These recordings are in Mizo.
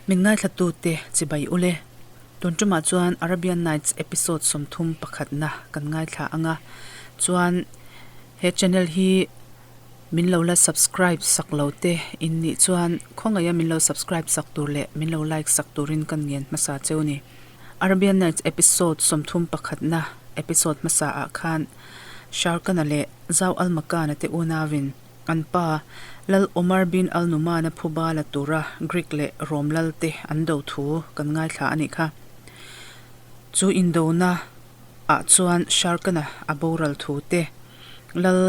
Min ngaithlatute chibai ule. Tun tumah chuan Arabian Nights episode 30 pakhatna kan ngaithla anga chuan he channel hi min lo la subscribe sak lo te in nih chuan khawngaih a min lo subscribe sak tur leh min lo like sak turin kan ngen hmasa cheu ni. Arabian Nights episode 30 pakhatna episode hmasa ah khan Sharkana leh Zau Al-Makana te unauin An pa, Lal Omar bin al-Numan-a phuba la tura Greek leh Rom lal te an do thu kan ngaithla a nih kha. Chu indona ah chuan Sharkana a boral thu te, Lal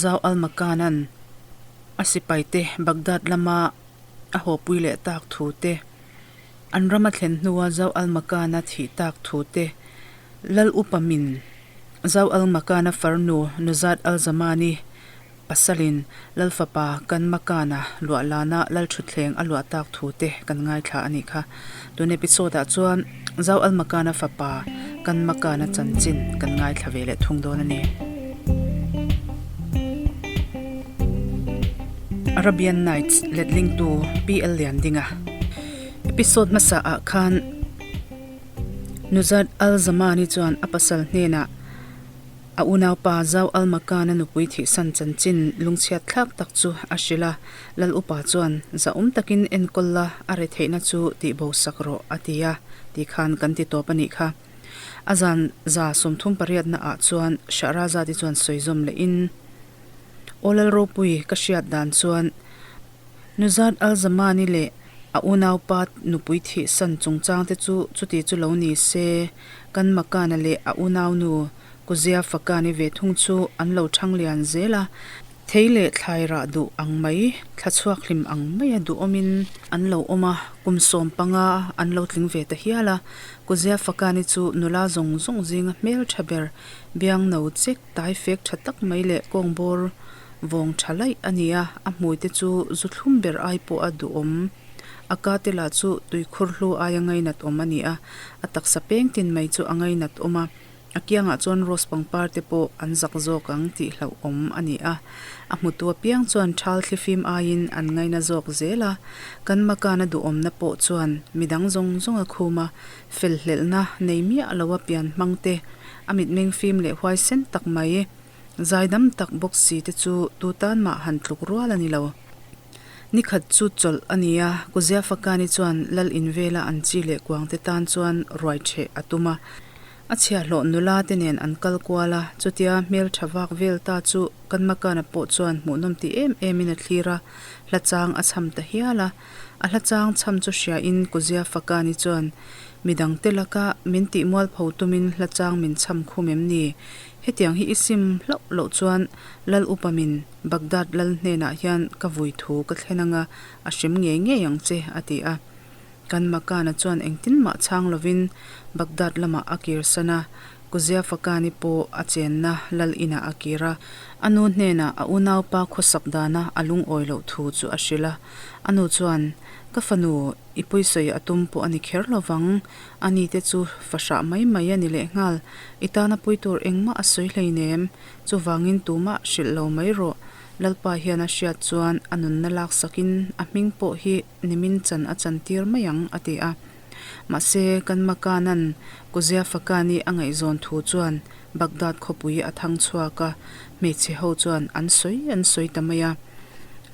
Zau al-Makan-a'n a sipai te Baghdad lama a hawpui leh tak thu te, an ram a thlen hnua Zau al-Makan-a thih tak thu te, Lal upa min Zau al-Makan-a farnu Nuzhat al-Zamani Pasalin Lal fapa kan Makana luah lana Lal thutthleng a luah tak thu te kan ngaithla a nih kha. Tun episode ah chuan Zau Al Makana fapa kan Makana chanchin kan ngaithla ve leh thung dawn a ni. Arabian Nights letlingtu PL Liandinga episode hmasa ah khan Nuzhat Al Zamani chuan a pasal hnenah A unaupa Zau Al-Makan-a nupui thihsan chanchin lungchhiat thlak tak chu a hrilh a, Lal upa chuan, Zahawm takin enkawl la, a re theihna chu tihbo sak rawh, a ti a, tih khan kan ti tawp a nih kha. A zan 38 na ah chuan Shahrazad-i chuan sawi zawm lehin, Aw Lal ropui, ka hriat dan chuan, Nuzat Al-Zamani leh a unaupa nupui thihsan chungchangte chu chuti chu lo ni se, kan Makana leh a unaunu Kuzia Fakani ve thung chu an lo thang lian zel a, thei leh thlai rah duh ang mai, thla chhuak hlim ang maia duhawmin an lo awm a, kum 15 an lo tling ve ta hial a. Kuzia Fakani chu nula zawng zawng zinga hmel tha ber, biang no chek Tai fek tha tak mai leh kawng bawr vawng tha laih a ni a, a hmui te chu zu thlum ber ai pawh a duhawm. A ka te lah chu tuikhur hlu aia ngainat awm a ni a, a taksa peng tin mai chu a ngainat awm a, a kiangah chuan rose pangpar te pawh an zak zawk ang tih hlauhawm a ni a. A hmutu apiang chuan thal thlifim aiin an ngaina zawk zel a, kan Makana duhawmna pawh chuan midang zawng zawng a khum a, felhlelhna nei miah lo a pian hmang te A mitmeng fim leh huaisen tak mai, zaidam tak bawk si te chu tu tan mah han tluk rual a ni lo. Ni khat chu chawlh a ni a, Kuzia Fakani chuan Lal in vela an chi leh kuang te tan chuan ruai ṭheh a tum a. A chhiahhlawh nula te nen an kal kual a, chutia hmel ṭha vak vel ta chu Kanmakana pawh chuan hmuhnawm ti em em in a thlir a, hla chang a chham ta hial a. A hla chang chham chu hria in Kuzia Fakani chuan Midangte laka min tih mualpho tumin hla chang min chham khum em ni? Hetiang hi i sim hlauh loh chuan Lal upa min Baghdad lal hnenah hian ka vui thu ka thlen anga a hrem ngei ngei ang che, a ti a. Kan Makana chuan engtin mah chhang lovin Baghdad lamah a kirsan a, Kuzia Fakani pawh a chenna lal inah a kir a. A nu hnenah a unaupa khawsak dana a lungawi loh thu chu a hrilh a. A nu chuan, Ka fanu, I pawisawi a tum pawh a ni kher lo vang. A ni te chu fahrah mai mai a ni lehnghal. I tana pui tur engmah a sawi hleinem. Chuvangin tumah hrilh lo mai rawh. Lalpa hian a hriat chuan a nunna laksakin a hming pawh hi nimin chan a chantir mai ang, a ti a. Mahse, kan Makana'n Kuzia Fakani a ngaihzawn thu chuan Baghdad khawpui a thang chhuak a, hmeichhe ho chuan an sawi an sawi ta mai a.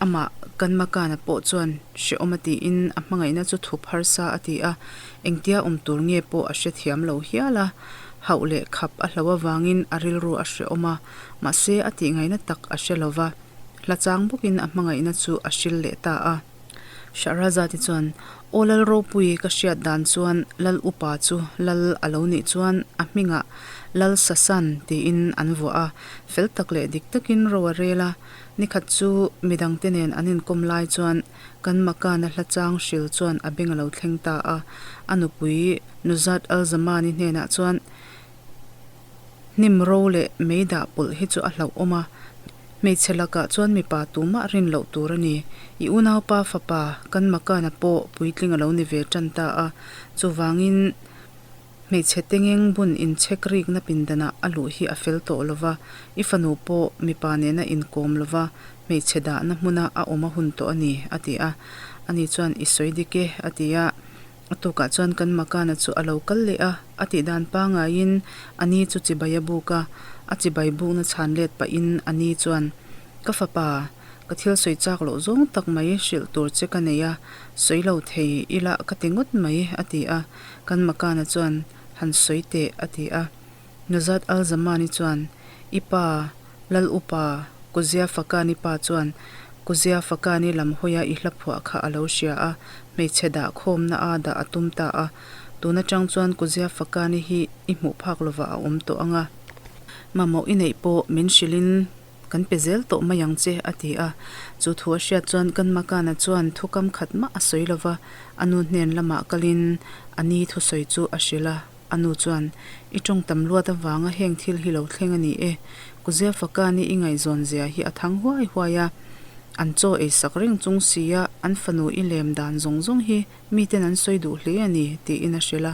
Amah kan Makana pawh chuan hrehawm a tiin a hmangaihna chu thup harsa a ti a, engtia awm tur nge pawh a hrethiam lo hial a. Hauh leh khap a hlo avangin a rilru a hrehawm a, mahse a tihngaihna tak a hre lo va, hla chang bawkin a hmangaihna chu a hril leh ta a. Shahrazad-i chuan, Aw Lal ropui ka hriat dan chuan Lal upa chu Lal a lo nih chuan a hmingah Lal Sasan tiin an vuah a, fel tak leh dik takin ro a rel a, Nikhat chu midangte nen an inkawm lai chuan kan Makana hla chang hril chuan a beng a lo thleng ta a, a nupui Nuzhat Al-Zamani hnenah chuan hnim ro leh mei dah pawlh hi chu a hlauhawm a, hmeichhe lakah chuan mipa tumah rin loh tur a ni. I unaupa fapa kan Makana pawh puitling a lo ni ve tan ta a, chuvangin Hmeichhe tengeng bun inchhek rikna pindanah a luh hi a fel tawh lo va, i fanu pawh mipa nena inkawm lo va, hmeichhe dahna hmuna a awm a hun tawh a ni, a ti a. Ani chuan, I sawi dik e, a ti a. A tukah chuan kan Makana chu a lo kal leh a, a tih dan pangaiin a ni chu chibai a buk a, a chibai bukna chhan let pahin a ni chuan, Ka fapa, ka thil sawi chak loh zawng tak mai hrilh tur che ka nei a, sawi lo thei ila ka ti ngawt mai, a ti a. Kan Makana chuan, Han sawi teh, a ti a. Nuzat Al-Zamani chuan, I pa, Lal upa, Kuzia Fakani pa chuan Kuzia Fakani lam hawia i hla phuah kha a lo hria a, hmeichhe dah khawmna a dah a tum ta a. Tun atang chuan Kuzia Fakani hi i hmuh phak lovah a awm tawh ang a. Mamawh i neih pawh min hrilhin kan pe zel tawh mai ang che, a ti a. Chu thu a hriat chuan kan Makana chuan thu kam khat mah a sawi lova, a nu hnen lamah kalin a ni thusawi chu a hrilh a. A nu chuan, I tawng tam luat avanga heng thil hi lo thleng a ni e. Kuzia Fakani i ngaihzawn zia hi a thang huai huai a. An chaw ei sak reng chung sia an fanu i lem dan zawng zawng hi miten an sawi duh hle a ni, tiin a hrilh a.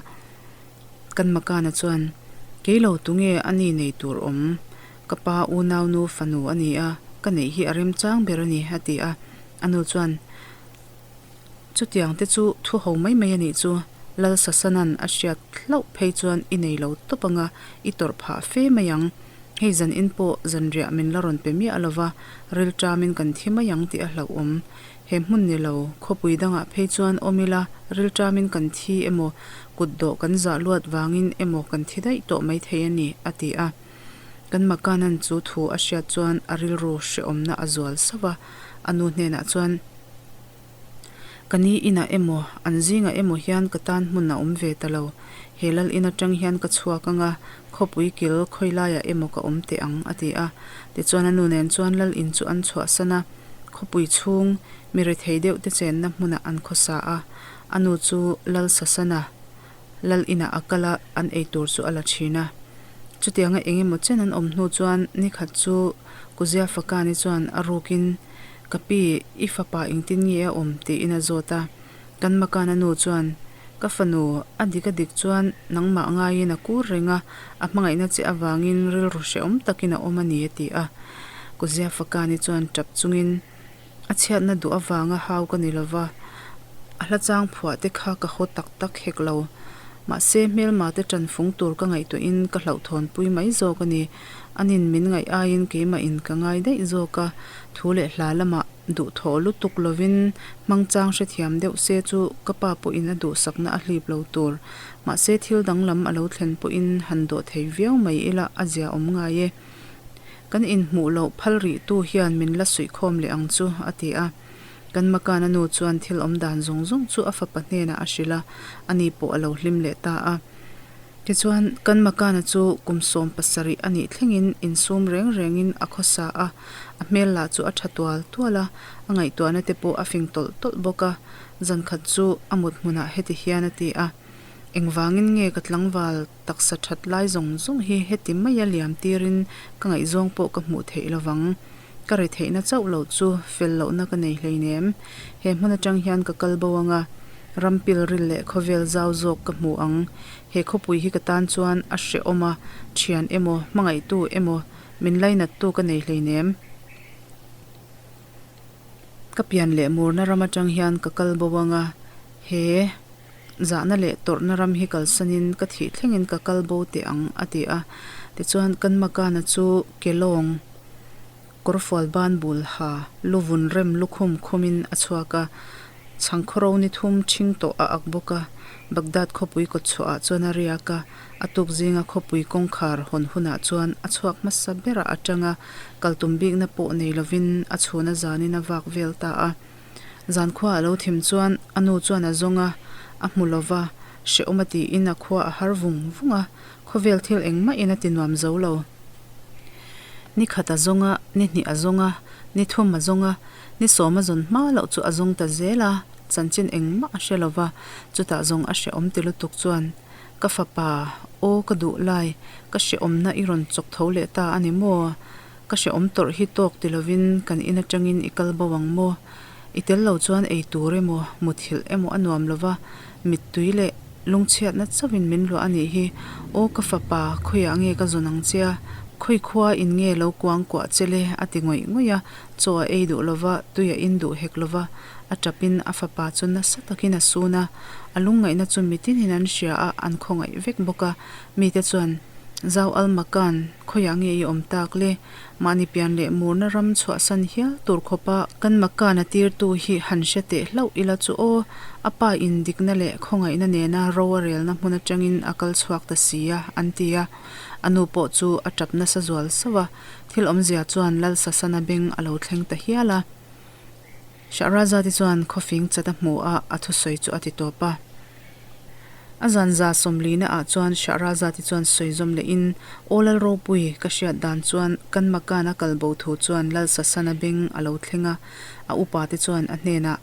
Kan Makana chuan, Kei lo tunge a ni nei tur awm? Ka pa unaunu fanu a ni a, ka neih hi a remchang ber a ni, a ti a. A nu chuan, Chutiang te chu thu ho mai mai a nih chu. Lal Sasanan a hriat hlauh phei chuan i nei lo tawp anga i tawrh phah fe mai ang. Hei zan in pawh zanriah min la rawn pe miah lo va, rilṭamin kan thi mai ang tih a hlauhawm. He hmun ni lo, khawpui dangah phei chuan awm ila rilṭamin kan thi emaw, kut dawh kan zah luat vangin emaw kan thi daih tawh maithei a ni, a ti a. Kan Makanan chu thu a hriat chuan a rilru hrehawmna a zual sauh a, a nu hnenah chuan, Ka ni inah emaw, an zingah emaw hian ka tan hmun a awm ve ta lo. He lal in atang hian ka chhuak anga, khawpui kil khawi laiah emaw ka awm teh ang, a ti a. Tichuan a nu nen chuan lal in chu an chhuahsan a, khawpui chhung mi rethei deuh te chenna hmunah an khawsa a. A nu chu lal Sasana lal inah a kal a, an eitur chu a la thin a. Chutianga eng emaw chen an awm hnu chuan nikhat chu Kuzia Fakani chuan a rukin, Ka pi, i fapa engtin nge a awm? tiin a zawt a. Kan Makana nu chuan, Ka fanu, a dik a dik chuan nangmah ngaiin a kur reng a, a hmangaihna che avangin rilru hrehawm takin a awm a ni a ti a. Kuzia Fakani chuan tap chungin, A chhiatna duh avanga hau ka ni lova, a hla chang phuah te kha ka haw tak tak hek lo. Mahse, hmelma te ṭanfung tur ka ngaihtuahin ka hlauhthawnpui mai zawk a ni. Anin min ngaih aiin keimah in ka ngai daih zawk a, thu leh hla lamah duhthawh lutuk lovin hmangchang hrethiam deuh se chu ka pa pawhin a duhsakna a hlip lo tur. Mahse thil danglam a lo thlen pawhin han dawh thei viau mai ila a zia awm ngai e. Kan inhmuh loh phal rih tu hian min la suihkhawm leh ang chu, a ti a. Kan Makana nu chuan thil awm dan zawng zawng chu a fapa hnenah a hrilh a, ani pawh a lo hlim leh ta a. Tichuan, kan Makana chu kum 70 a nih thlengin insum reng rengin a khawsa a, a hmel lah chu a tha tual tual a, a ngaihtuahna te pawh a fing tawlh tawlh bawk a. Zan khat chu a mut hmunah heti hian a ti a, Engvangin nge ka tlangval taksa that lai zawng zawng hi heti maia liam tirin ka ngaihzawng pawh ka hmuh theih lovang? Ka ri theihna chauh loh chu fel lohna ka nei hleinem. He hmun atang hian ka kal bo anga, ram pilril leh khawvel zau zawk ka hmu ang. He khawpui hi ka tan chuan a hrehawm a, thian emaw, hmangaihtu emaw, min lainattu ka nei hleinem. Ka pian leh murna ram atang hian ka kal bo anga, he zahna leh tawrhna ram hi kalsanin ka thih thlengin ka kal bo teh ang, a ti a. Tichuan, kan Makana chu kelawng kawrfual ban bul ha lu vun rem lukhum khumin a chhuak a, chhangkhawro ni thum ṭhing tawh a ak bawk a. Baghdad khawpui kawtchhuahah chuan a riak a, a tuk zinga khawpui kawngkhar hawn hunah chuan a chhuak hmasa berah a ṭang a, kal tum bikna pawh nei lovin a chhuna zanin a vak vel ta a. Zankhua a lo thim chuan a nu chuan a zawng a, a hmu lo va, hrehawm a tiin a khua a har vung vung a, khawvel thil engmahin a ti nuam zo lo. Ni khat a zawng a, ni hnih a zawng a, ni thum a zawng a, ni sawm a zawn hma loh chu a zawng ta zel a, chanchin engmah a hre lo va, chutah zawng a hrehawm ti lutuk chuan, Ka fapa, aw ka duh lai, ka hrehawmna i rawn chawk tho leh ta a ni maw? Ka hrehawm tawrh hi tawk ti lovin kan in atangin i kal bo ang maw? I tel lo chuan ei tur emaw, muthilh emaw a nuam lo va, mittui leh lungchhiatna chauhin min luah a nih hi. Aw ka fapa, khawiah nge ka zawn ang che a? Khawi khua in nge lo kuang kuah che le? a ti ngawih ngawih a, chaw a ei duh lo va, tui a in duh hek lo va. A ṭapin a fapa chu nasa takin a sun a, a lungngaihna chu mitinin an hria a, an khawngaih vek bawk a. Mite chuan, Zau Almakan, khawiah nge i awm tak le? Mahni pian leh murna ram chhuahsan hial tur khawpa kan Makan a tirtu hi han hre teh hlauh ila chu aw, a pa in dikna leh khawngaihna nena ro a relna hmun atangin a kal chhuak ta si a, an ti a. A nu pawh chu a tap nasa zual sauh a, thil awmzia chuan Lalsasana beng a lo thleng ta hial a. Shahrazad-i chuan khawfing chat a hmu a, a thusawi chu a ti tawp a. A zan za sawmlina ah chuan Shahrazad-i chuan sawi zawm leh in, Aw Lal Ropui, ka hriat dan chuan kan Makan a kal bo thu chuan Lal Sasana beng a lo thleng a, a upa te chuan a hnenah,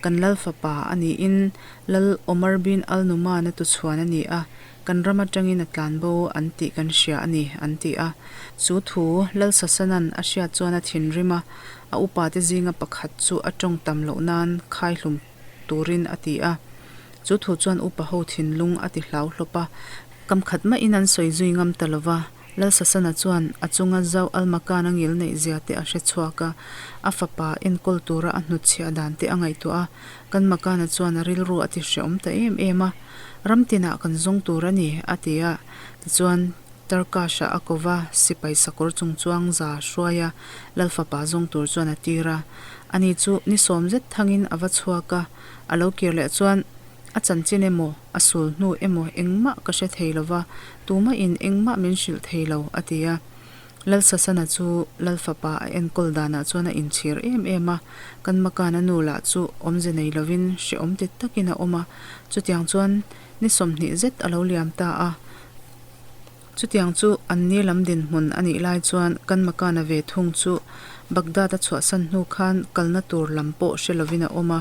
Kan Lal fapa a niin Lal Omar bin Al-Numan-a tuchhuan a ni a, Kan ram atangin a tlan bo an tih kan hria a ni, an ti a. Chu thu Lalsasana'n a hriat chuan a thinrim a, a upate zinga pakhat chu a tawng tam loh nan khaihlum turin a ti a. Chu thu chuan upa ho thinlung a ti hlau hlawp a, kam khat mahin an sawi zui ngam ta lo va. Lalsasana chuan a chunga Zau Almakan a ngil neih zia te a hre chhuak a, a fapa enkawl tura a hnutchhiah dan te a ngaihtuah a, kan Makana chuan a rilru a ti hreawm ta em em a. Ram tinah kan zawng tur a ni, a ti a. Tichuan, Tarkash-a a ko va, sipai sakawr chungchuang za hruai a, Lal fapa zawng tur chuan a tir a. Ani chu ni sawm zet thangin a va chhuak a, a lo kir leh chuan, A chanchin emaw, a sul hnu emaw engmah ka hre thei lo va, tumahin engmah min hrilh thei lo, a ti a. Lal Sasana chu Lal fapa a enkawl danah chuan a inchhir em em a, kan Makana nu lah chu awmze nei lovin hrehawm ti takin a awm a, chutiang chuan ni 20 zet a lo liam ta a. Chutiang chu an ni lam dinhmun a nih lai chuan kan Makana ve thung chu Baghdad a chhuahsan hnu khan kalna tur lam pawh hre lovin a awm a,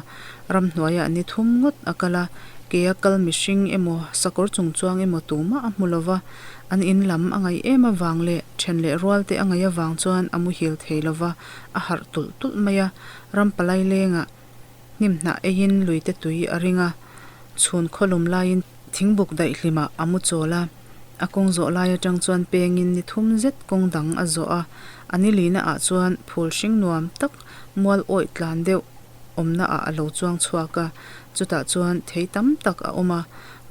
ramhnuaiah ni thum ngawt a kal a, kea kal mihring emaw sakawr chungchuang emaw tumah a hmu lova, An in lam a ngaih em avang leh then leh rual te a ngaih avang chuan a muhil thei lo va, a harh tulh tulh mai a. Ram palai lengah hnim hnah eiin lui te tui a ring a, chhun khawlum laiin thingbuk daih hlimah a mu chawl a. A kawng zawh lai atang chuan pengin ni thum zet kawng dang a zawh a, a ni lina ah chuan phul hring nuam tak mual awih tlan deuh awmna ah a lo chuang chhuak a, chutah chuan thei tam tak a awm a.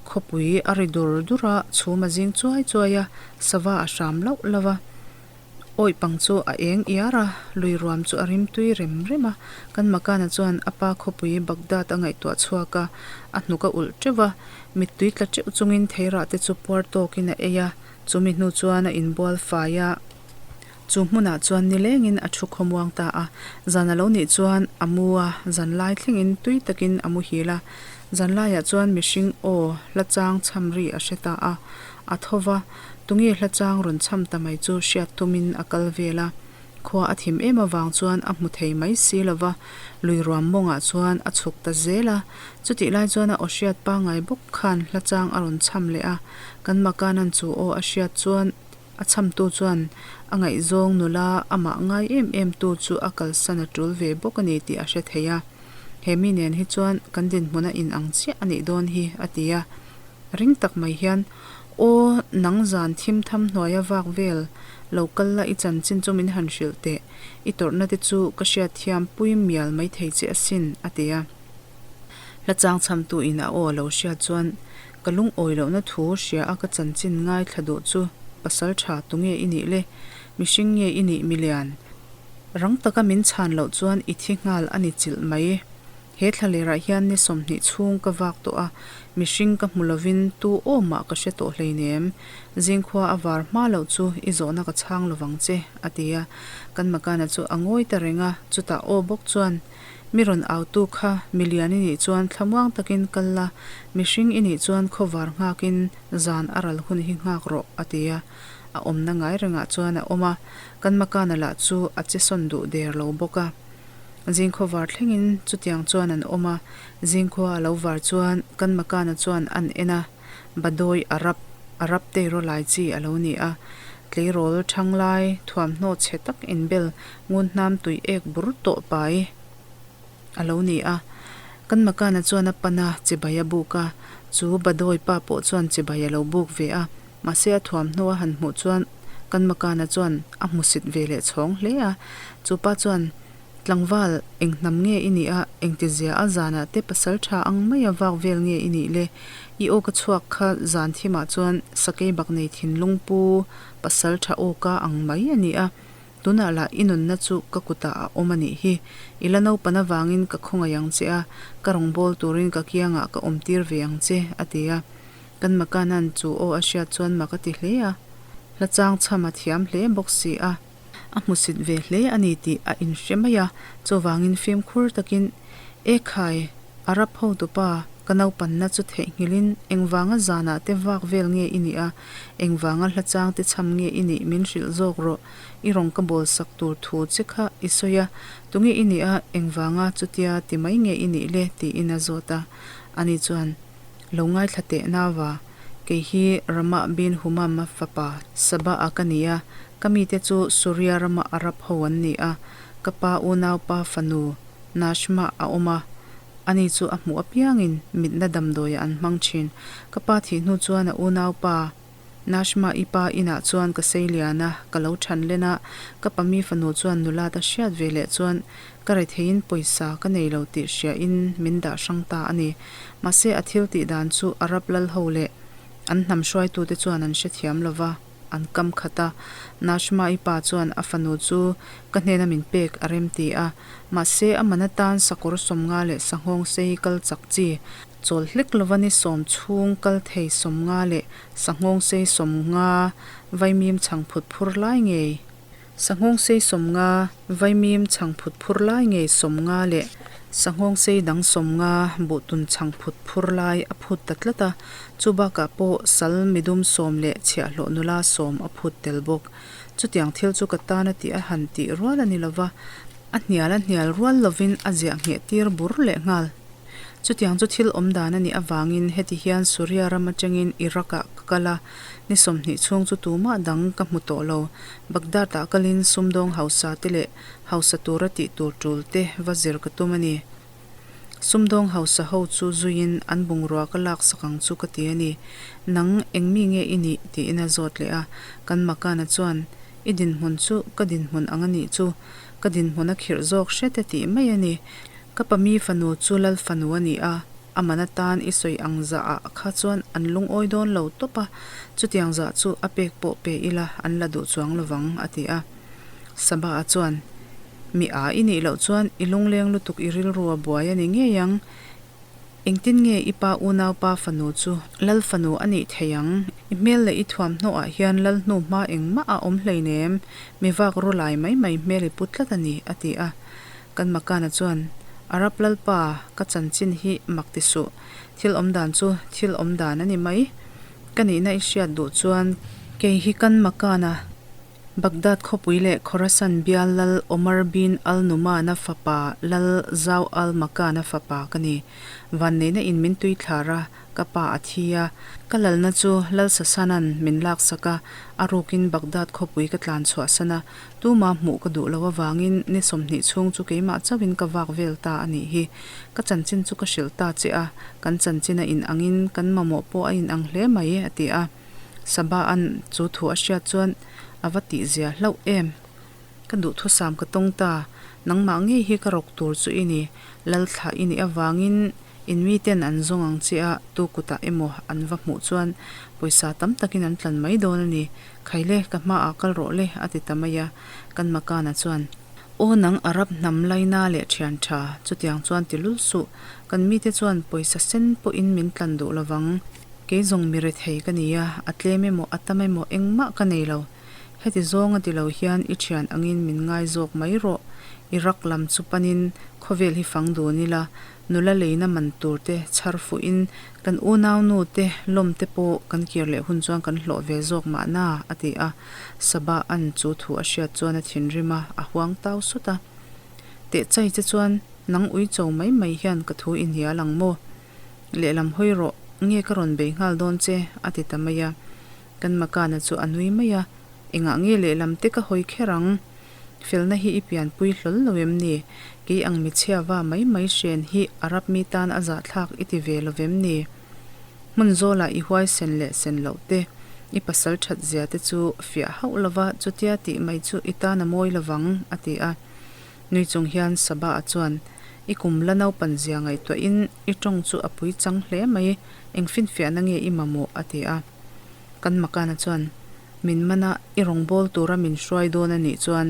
Khawpui a ri dur dur a, chhum a zing chuai chuai a, sava a hram lauh lauh a. Awih pang chu a eng iar a, lui ruam chu a rim tui rem rem a. Kan Makana chuan a pa khawpui Baghdad a ngaihtuah chhuak a, a hnuk a ulh teuh a. Mittui tla teuh chungin theirah te chu puar tawkin a ei a, chumi hnu chuan a inbual fai a. Chu hmunah chuan nilengin a thu khawmuang ta a, zan a lo nih chuan a mu a, zan lai thlengin tui takin a muhil a. Zan laiah chuan mihring aw hla chang chham ri a hre ta a, a tho va, tunge hla chang rawn chham ta mai chu hriat tumin a kal vel a. Khua a thim em avang chuan a hmu thei mai si lo va, lui ruam mawngah chuan a chhuk ta zel a. Chutih lai chuan a aw hriat pangngai bawk khan hla chang a rawn chham leh a, kan Makanan chu aw a hriat chuan, A chhamtu chuan a ngaihzawng nula amah ngai em em tu chu a kalsan a tul ve bawk a ni tih a hre thei a. He mi nen hi chuan kan dinhmun a inang chiah a nih dawn hi, a ti a. Ring tak mai hian, Aw, nang zan thim tham hnuaia vak vel, lo kal la i chanchin chu min han hrilh teh, i tawrhna te chu ka hriatthiam pui mial mai thei che asin, a ti a. Hla chang chhamtu in a aw a lo hriat chuan, Ka lungawi lohna thu hria a ka chanchin ngaithla duh chu pasal tha tunge i nih le? Mihring nge i nih milian? Rang taka min chhan loh chuan i thi nghal a ni chilh mai. He thlalerah hian ni 20 chhung ka vak tawh a, mihring ka hmu lovin tu aw mah ka hre tawh hleinem. Zingkhua a var hma loh chu i zawhna ka chhang lovang che, a ti a. Kan Makana chu a ngawi ta reng a, chutah aw bawk chuan, Mi rawn autu kha milian i nih chuan thlamuang takin kal la, mihring i nih chuan khawvar nghakin zan a ral hun hi nghak rawh, a ti a. A awmna ngai rengah chuan a awm a, kan Makana lah chu a che sawn duh der lo bawk a. Zing khawvar thlengin chutiang chuan an awm a, zingkhua a lo var chuan kan Makana chuan an en a, Badawi Arab, Arab teiraw lai chi a lo ni a, tleirawl thang lai thuamhnaw chhe tak inbel ngun hnam tui ek bur tawh pai a lo ni a. Kan Makana chuan a pan a, chibai a buk a, chu Badawi pa pawh chuan chibai a lo buk ve a, mahse a thuamhnaw a han hmuh chuan kan Makana chuan a hmusit ve leh chhawng hle a, chu pa chuan. Tlangval, eng hnam nge i nih a, engtizia a zanah te pasal tha ang maia vak vel nge i nih le? I aw ka chhuak kha zan thimah chuan sakei bak nei thinlung pu pasal tha aw ka ang mai a ni a. Tunah lah i nunna chu ka kutah a awm a nih hi. I la naupan avangin ka khawngaih ang che a, ka rawngbâwl turin ka kiangah ka awmtir ve ang che, a ti a. Kan Makana'n chu aw a hriat chuan mak a ti hle a. Hla chang chham a thiam hle bawk si a. A hmusit ve hle a ni tih a inhre mai a, chuvangin fimkhur takin, E khai, Arab hotupa, ka naupanna chu theihnghilhin engvanga zanah te vak vel nge i nih a, engvanga hla chang te chham nge i nih min hrilh zawk rawh, i rawn ka bawl sak tur thu che kha i sawi a, tunge i nih a, engvanga chutia ti mai nge i nih le? tiin a zawt a. Ani chuan, Lo ngaithla teh nava, kei hi Ramah bin Humam-a fapa Saba-a ka ni a, ka mite chu Suria rama Arab ho an ni a, ka pa unaupa fanu Nashma a awm a, ani chu a hmuh apiangin mitna damdawiah an hmang thin. Ka pa thih hnu chuan a unaupa Nashma i pa inah chuan ka sei lian a, ka lo than len a, ka pami fanu chuan nulat a hriat ve leh chuan ka retheiin pawisa ka nei lo tih hriain min dah hrang ta a ni. Mahse a thil tih dan chu Arab lal ho leh an hnam hruaitute chuan an hrethiam lo va, an kam khat a. Nashma i pa chuan a fanu chu ka hnena min pek a rem ti a, mahse a man atan sakawr 50 leh sanghawng sei kal chak chi Chawl hlek lova ni sawm chhung kal thei 50 leh sanghawng sei 50 vaimim chhang phut phur lai ngei sanghawng sei 50 vaimim chhang phut phur lai ngei 50 leh sanghawng sei dang 50 buhtun chhang phut phur lai a phut ta tlat a, chu bakah pawh sal midum sawm leh chhiahhlawh nula sawm a phut tel bawk. Chutiang thil chu ka tan a tih a han tih rual a ni lova, a hnial a hnial rual lovin a ziah ngheh tir bur leh nghal. Chutiang chu thil awm dan a nih avangin heti hian Suria ram atangin Iraq-ah ka kal a, ni 20 chhung chu tumah dang ka hmu tawh lo. Baghdad-ah kalin sumdawng hausa te leh hausa tura tih tur tul te va zir ka tum a ni. Sumdawng hausa ho chu zuiin an bungrua ka laksak ang chu ka ti a ni. Nang eng mi nge i nih? tiin a zawt leh a. Kan Makana chuan, I dinhmun chu ka dinhmun ang a nih chu. Ka dinhmun a khirh zawk hret e tih mai a ni. Ka pami fanu chu Lal fanu a ni a, a man atan i sawi ang zah ah kha chuan an lungawi dawn lo tawp a, chutiang zah chu a pek pawh pe ila an la duh chuang lovang, a ti a. Sabah-a chuan, Mi a i nih loh chuan i lungleng lutuk i rilru a buai a ni ngei ang. Engtin nge i pa unaupa fanu chu Lal fanu a nih theih ang? I hmel leh i thuamhnaw ah hian Lal hnu hma engmah a awm hleinem, mi vak rawlai mai mai hmel i pu tlat a ni, a ti a. Kan Makana chuan, Arab Lalpa, ka chanchin hi mak ti suh. Thil awm dan chu thil awm dan a ni mai. Ka nihna i hriat duh chuan kei hi kan Makana, Baghdad khawpui leh Khorasan bial Lal Omar bin al-Numan-a fapa Lal Zau al-Makan-a fapa ka ni. Vanneihna in min tui thlar a, Ka pa a thi a, ka lalna chu Lal Sasana'n min laksak a, a rukin Baghdad khawpui ka tlan chhuahsan a, tuma hmuh ka duh loh avangin ni 20 chhung chu keimah chauhin ka vak vel ta a nih hi. Ka chanchin chu ka hrilh ta che a, kan chanchin a inangin kan mamawh pawh a inang hle mai, a ti a. Sabah-a'n chu thu a hriat chuan a va tihzia hlauh em? Ka duhthusam ka tawng ta, nangmah ngei hi ka rawk tur chu i ni, Lalthlah i nih avangin In miten an zawng ang che a, tu kutah emaw an va hmuh chuan pawisa tam takin an tlan mai dawn a ni. Khaile, ka hmaah kal rawh le, a ti ta mai a. Kan Makana chuan, Aw nang Arab hnam laina leh thian tha, chutiang chuan ti lul suh. Kan mite chuan pawisa sen pawhin min tlan duh lovang. Kei zawng mi rethei ka ni a, a tlem emaw a tam emaw engmah ka nei lo. Heti zawnga ti lo hian i thian angin min ngai zawk mai rawh. Iraq lam chu panin khawvel hi fang dun ila, Nula leina man tur te chhar fuhin kan unaunu te lawm te pawh kan kir leh hun chuan kan hlawh ve zawk mahna, a ti a. Sabah an chu thu a hriat chuan a thinrim a, a huang tau sut a. Teh chai che chuan nang ui cho mai mai hian ka thu i hnial ang maw? Lehlam hawi rawh, nge ka rawn bei nghal dawn che, a ti ta mai a. Kan Makana chu a nui mai a, Engah nge lehlam te ka hawi kher ang? Felna hi i pianpui hlawl lo em ni? Kei ang michhia va mai mai hren hi Arab mi tan a zahthlak i ti ve lo vem ni? Hmun zawlah i huaisen leh sen loh te, i pasal that zia te chu fiah hauh lova chutia tih mai chu i tan a mawi lovang, a ti a. Nui chung hian Sabah-a chuan, I kum la naupan zia ngaihtuahin i tawng chu a pui chang hle mai, eng finfiahna nge i mamawh? a ti a. Kan Makana chuan, Min man a, i rawngbâwl tura min hruai dawn a nih chuan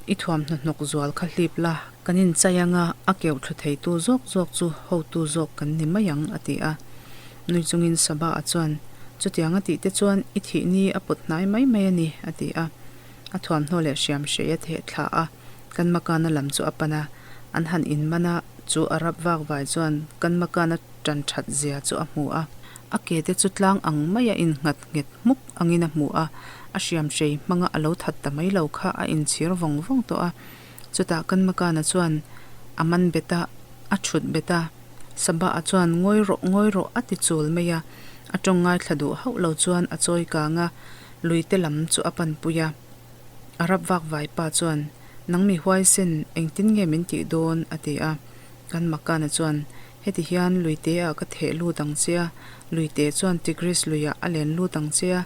i thuamhnaw hnawk zual kha hlip la, kan inchai anga a keuh thlu theitu zawk zawk chu hotu zawk kan ni mai ang, a ti a. Nui chungin Sabah-a chuan, Chutiang a tih te chuan i thih ni a pawt hnai mai mai a ni, a ti a. A thuamhnaw leh hriam hrei a theh thla a, kan Makana lam chu a pan a. An han inman a, chu Arab vak vai chuan kan Makana tan that zia chu a hmu a. A ke te chu tlang ang maia innghat nghet hmuk angin a hmu a, a hriam hrei hmanga a lo that ta mai lo kha a inchhir vawng vawng tawh a. Chutah kan Makana chuan a man bet a, a thut bet a. Sabah-a chuan ngawi rawh, ngawi rawh a ti chul mai a. A tawng ngaithla duh hauh lo chuan a chawi kang a, lui te lam chu a panpui a. Arab vak vai pa chuan, Nang mi huaisen, engtin nge min tih dawn? a ti a. Kan Makana chuan, Heti hian luite ah ka theh lut ang che a, luite chuan Tigris luiah a len lut ang che a,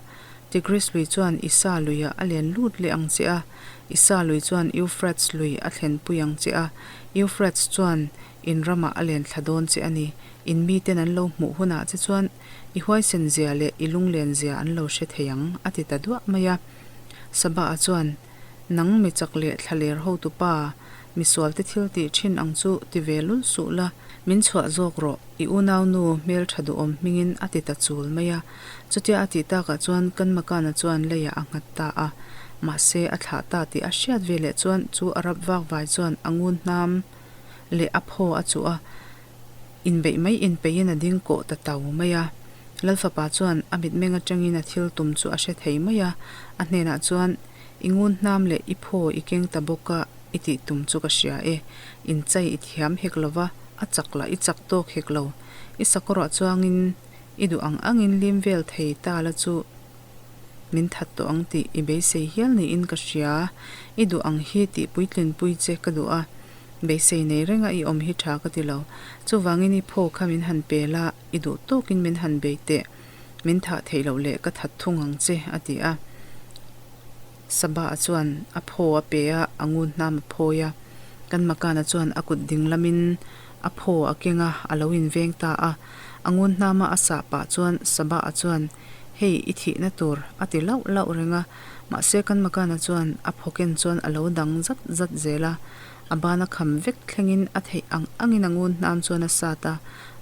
Tigris lui chuan Isa luiah a len lut leh ang che a, Isa lui chuan Eufrates lui a thlenpui ang che a, Eufrates chuan in ramah a len thla dawn che a ni. In miten an lo hmuh hunah che chuan i huaisen zia leh i lunglen zia an lo hre thei ang, a ti ta duah mai a. Sabah-a chuan, Nang mi chak leh thlaler hotupa, misualte thil tih thin ang chu ti ve lul suh la, min chhuah zawk rawh, i unaunu hmeltha duhawm hmingin a ti ta chul mai a. Chutia a tih takah chuan kan Makana chuan leiah a nghat ta a. Mahse, a thlah ta tih a hriat ve leh chuan chu Arab vakvai chuan a ngun hnam leh a phaw a chuh a, inbeih mai inpeihin a ding kawh ta tau mai a. Lalfapa chuan a mitmeng atangin a thil tum chu a hre thei mai a, a hnenah chuan, I ngun hnam leh i phaw i keng ta bawk a, i tih tum chu ka hria e. Inchai i thiam hek lo va, a chak lah i chak tawk hek lo. I sakawrah chuangin i duh ang angin lim vel thei ta la chu min that tawh ang tih i beisei hial niin ka hria. I duh ang hi tih puitlinpui che ka duh a, beisei nei renga i awm hi tha ka ti lo. Chuvangin i phaw kha min han pe la, i duh tawkin min han bei teh. Min thah theih loh leh ka that thung ang che, a ti a. Sabah-a chuan a phaw a pe a, a ngun hnam a phawi a. Kan Makana chuan a kut ding lamin a phaw a keng a, a lo inveng ta a. A ngun hnama a sah pah chuan Sabah-a chuan, Hei, i thihna tur, a ti lauh lauh reng a. Mahse kan Makana chuan a phaw ken chuan a lo dang zat zat zel a. A ban a kham vek thlengin a theih ang angin a ngun hnam chuan a sat a,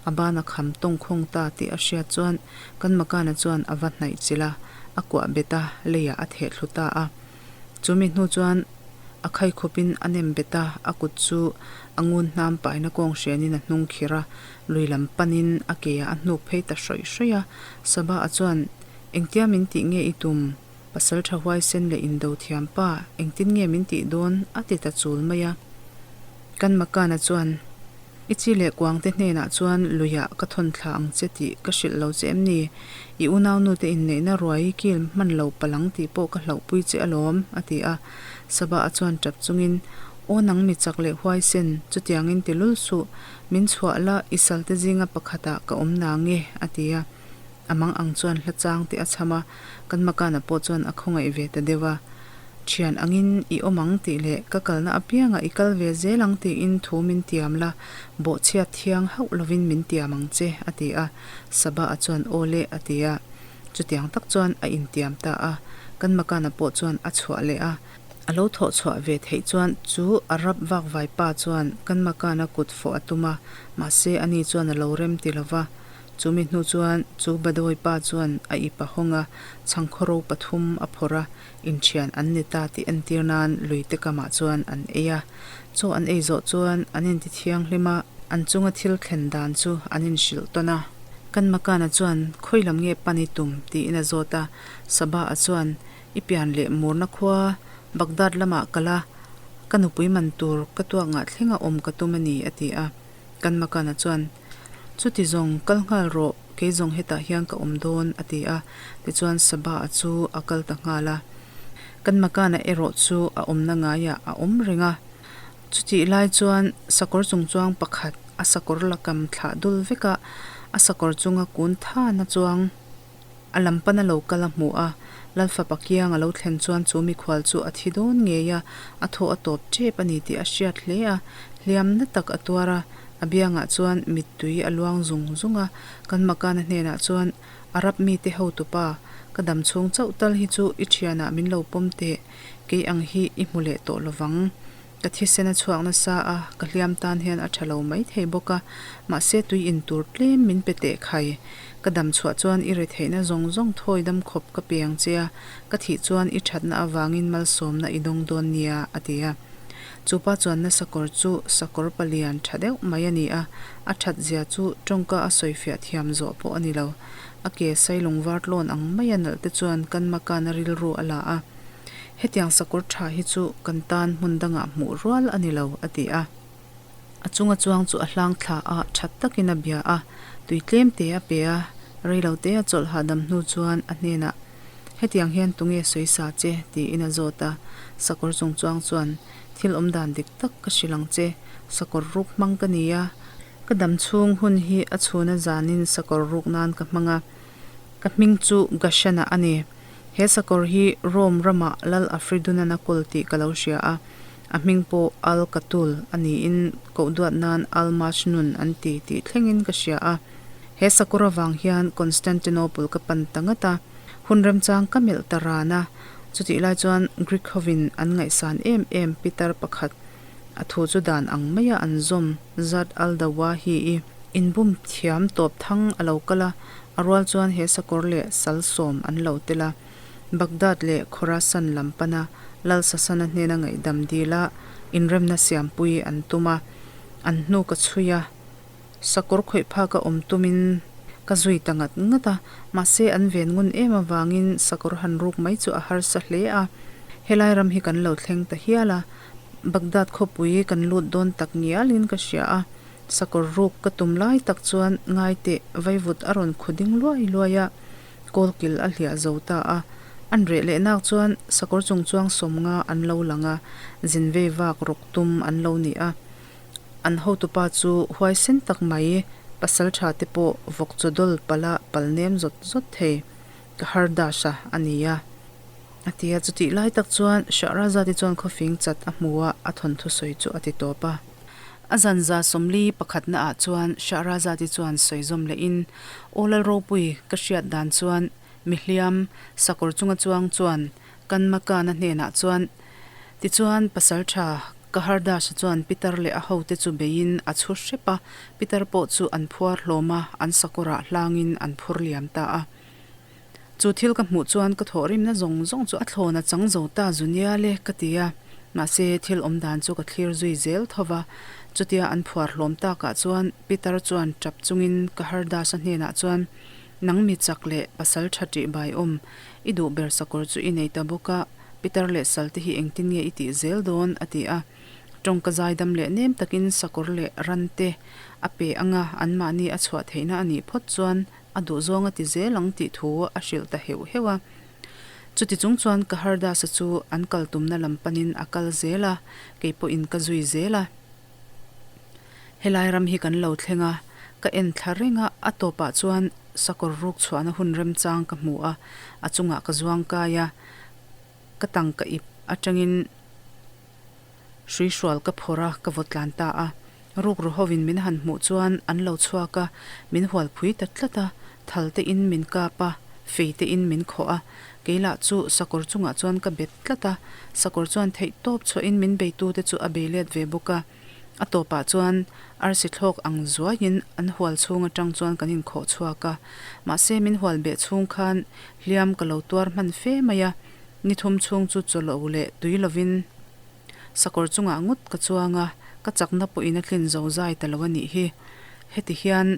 a ban a kham tawngkhawng ta tih a hriat chuan kan Makana chuan a va hnaih chilh a, a kuah bet a, leiah a theh thlu ta a. Chu mi hnu chuan a khaikhawpin a nem bet a, a kut chu a ngun hnam paina kawng hrenin a hnung khir a, lui lam panin a ke ah a hnuk phei ta hrawih hrawih a. Sabah-a chuan, Engtia min tih nge i tum? Pasal tha huaisen leh indo thiam pa, engtin nge min tih dawn? a ti ta chul mai a. Kan Makana chuan, I chi leh kuangte hnenah chuan luiah ka thawn thla ang che tih ka hrilh lo che em ni? I unaunute inneihna ruai i kil hman lo palh ang tih pawh ka hlauhpui che alawm, a ti a. Sabah-a chuan tap chungin, Aw nang mi chak leh huaisen, chutiangin ti lul suh, min chhuah la, i salte zinga pakhatah ka awm nang e, a ti a. A mang ang chuan hla chang te a chham a, kan Makana pawh chuan a khawngaih ve ta deuh a. Thian angin i awm ang tih leh ka kalna apiangah i kal ve zel ang tiin thu min tiam la, bawhchhiat thiang hauh lovin min tiam ang che, a ti a. Sabah-a chuan aw le, a ti a. Chutiang tak chuan a intiam ta a. Kan Makana pawh chuan a chhuah leh a. A lo thawh chhuah ve theih chuan chu Arab vakvai pa chuan kan Makana kut fawh a tum a, mahse ani chuan a lo rem ti lo va. Chumi hnu chuan chu Badawi pa chuan a ip a hawng a, chhangkhawro pathum a phawrh a, inthian an ni ta tih entir nan luite kamah chuan an ei a. Chaw an ei zawh chuan an inti thianghlim a, an chunga thil thlen dan chu an inhrilh tawn a. Kan Makana chuan, Khawi lam nge pan i tum? tiin a zawt a. Sabah-a chuan, I pian leh murna khua Baghdad lamah kal a, ka nupui man tur ka tuak ngah thlenga awm ka tum a ni, a ti a. Kan Makana chuan, Chuti zawng, kal nghal rawh, kei zawng hetah hian ka awm dawn, a ti a. Tichuan Sabah-a chu a kal ta nghal a. Kan Makana erawh chu a awmna ngaiah a awm reng a. Chutih lai chuan sakawr chungchuang pakhat a sakawr lakam thlah dul vek a, a sakawr chunga kun thana chuang a lam pana lo kal a hmu a. Lalfapa kiang a lo thlen chuan chu mikhual chu a thi dawn ngei a, a thaw a tawp tep a ni tih a hriat hle a. Hliam na tak a tuar a, a biangah chuan mittui a luang zung zung a. Kan Makana hnenah chuan, Arab mite hotupa, ka dam chhung chauh tal hi chu i thianah min lo pawm teh, kei ang hi i hmu leh tawh lovang. Ka thisen a chhuak nasa a, ka hliam tan hian a tha lo mai thei bawk a, mahse tui in tur tlem min pe teh khai. Ka dam chhuah chuan i retheihna zawng zawng thawi dam khawp ka pe ang che a, ka thih chuan i thatna avangin malsawmna i dawng dawn nia, a ti a. Chu pa chuanna sakawr chu sakawr palian tha deuh mai a ni a, a that zia chu tawngka a sawifiah thiam zawh pawh a ni lo. A ke sailung var tlawn ang maia nalh te chuan kan makana rilru a la a. Hetiang sakawr tha hi chu kan tan hmun dangah hmuh rual a ni lo, a ti a. A chunga chuang chu a hlang thla a, that takin a bia a, tui tlem te a pe a, rei lo te a chawlh hahdam hnu chuan a hnenah, Hetiang hian tunge sawi sa che? tiin a zawt a. Sakawr chung chuang chuan, Thil awm dan dik tak ka hrilh ang che, sakawr ruk hmang ka ni a, ka dam chhung hun hi a chhuna zanin sakawr ruk nan ka hmang a, ka hming chu Gashana a ni. He sakawr hi Rome ramah Lal Afridunan a kawl tih ka lo hria a, a hming pawh Al Katul a niin koh duat nan Al Majnun an ti tih thlengin ka hria a. He sakawr avang hian Constantinople ka pan ta ngat a, hun remchang ka melh ta ran a, chutih lai chuan Greek hovin an ngaihsan em em pitar pakhat a thu chu dan ang maia an zawm Zat Al Dawahi-i inbum thiam tawp thang a lo kal a, A rual chuan he sakawr leh sal sawm an lo tel a, Baghdad leh Khorasan lam pana Lal Sasana hnena ngaihdam dila inremna siampui an tum a, an hnu ka chhui a, sakawr khawih phaka awm tumin ka zui ta ngat ngat a, mahse an ven ngun em avangin sakawr han ruk mai chu a harsa hle a, helai ram hi kan lo thleng ta hial a, Baghdad khawpui kan lut dawn tak ngialin ka hria a. Sakawr ruk ka tum lai tak chuan ngaiteh vaivut a rawn khu ding luai luai a, kawlkil a hliah zo ta a. An reh leh nak chuan sakawr chung chuang sawmnga an lo lang a, zin vei vak rawk tum an lo ni a. An hotupa chu huaisen tak mai, pasal tha te pawh vawk chaw dawl pala pal nem zawt zawt thei, ka har dash a a ni a. A ti a, chutih lai tak chuan Shahrazad-i chuan khawfing chat a hmu a, a thawnthu sawi chu a ti tawp a. A zanza 40 pakhatna ah chuan Shahrazad-i chuan sawi zawm lehin, Aw Lalropui, ka hriat dan chuan mihliam sakawr chunga chuang chuan kan Makana hnenah chuan Tichuan pasaltha Kahardash-a chuan Pitar leh a hote chu beiin a chhu hrep a, Pitar pawh chu an phuar hlawm a, an sakawrah hlangin an phur liam ta a. Chu thil ka hmuh chuan ka thawhrimna zawng zawng chu a thlawn a chang zo ta zu nia le ka ti a, mahse thil awm dan chu ka thlir zui zel tho va. Chutia an phuar hlawm takah chuan Peter chuan tap chungin ka Hardasa hnenah chuan, Nang mi chak leh pasal tha tih bai awm, i duh ber sakawr chu i nei ta bawk a, Peter leh sal te hi engtin nge i tih zel dawn? a ti a. Tawngka zaidam leh nem takin sakawr leh ran te a pe anga anmahni a chhuah theihna a nih phawt chuan A duhzawng a ti zel ang tih thu a hrilh ta heuh heuh a. Chuti chung chuan Kahardasa chu an kal tumna lam panin a kal zel a, kei pawhin ka zui zel a. Helai ram hi kan lo thleng a, ka en thla reng a, a tawpah chuan sakawr ruk chhuahna hun remchang ka hmu a, a chungah ka zuang kai a, ka tangka ip atangin Hruihrual ka phawrh a, ka vaw tlan ta a. Rukru hovin min han hmuh chuan an lo chhuak a, min hual phui ta tlat a, thal te in min kap a, fei te in min khawh a. Kei lah chu sakawr chungah chuan ka bet tlat a, sakawr chuan theih tawp chhuahin min beitute chu a bei let ve bawk a. A tawpah chuan arsi thlawk ang zuaiin an hual chhung atang chuan kan inkhawh chhuak a. Mahse min hual beh chhung khan hliam ka lo tuar hman fe mai a. Ni thum chhung chu chaw lo leh tui lovin sakawr chungah ngawt ka chuang a, ka chakna pawhin a tlin zo zai ta lo a nih hi. Heti hian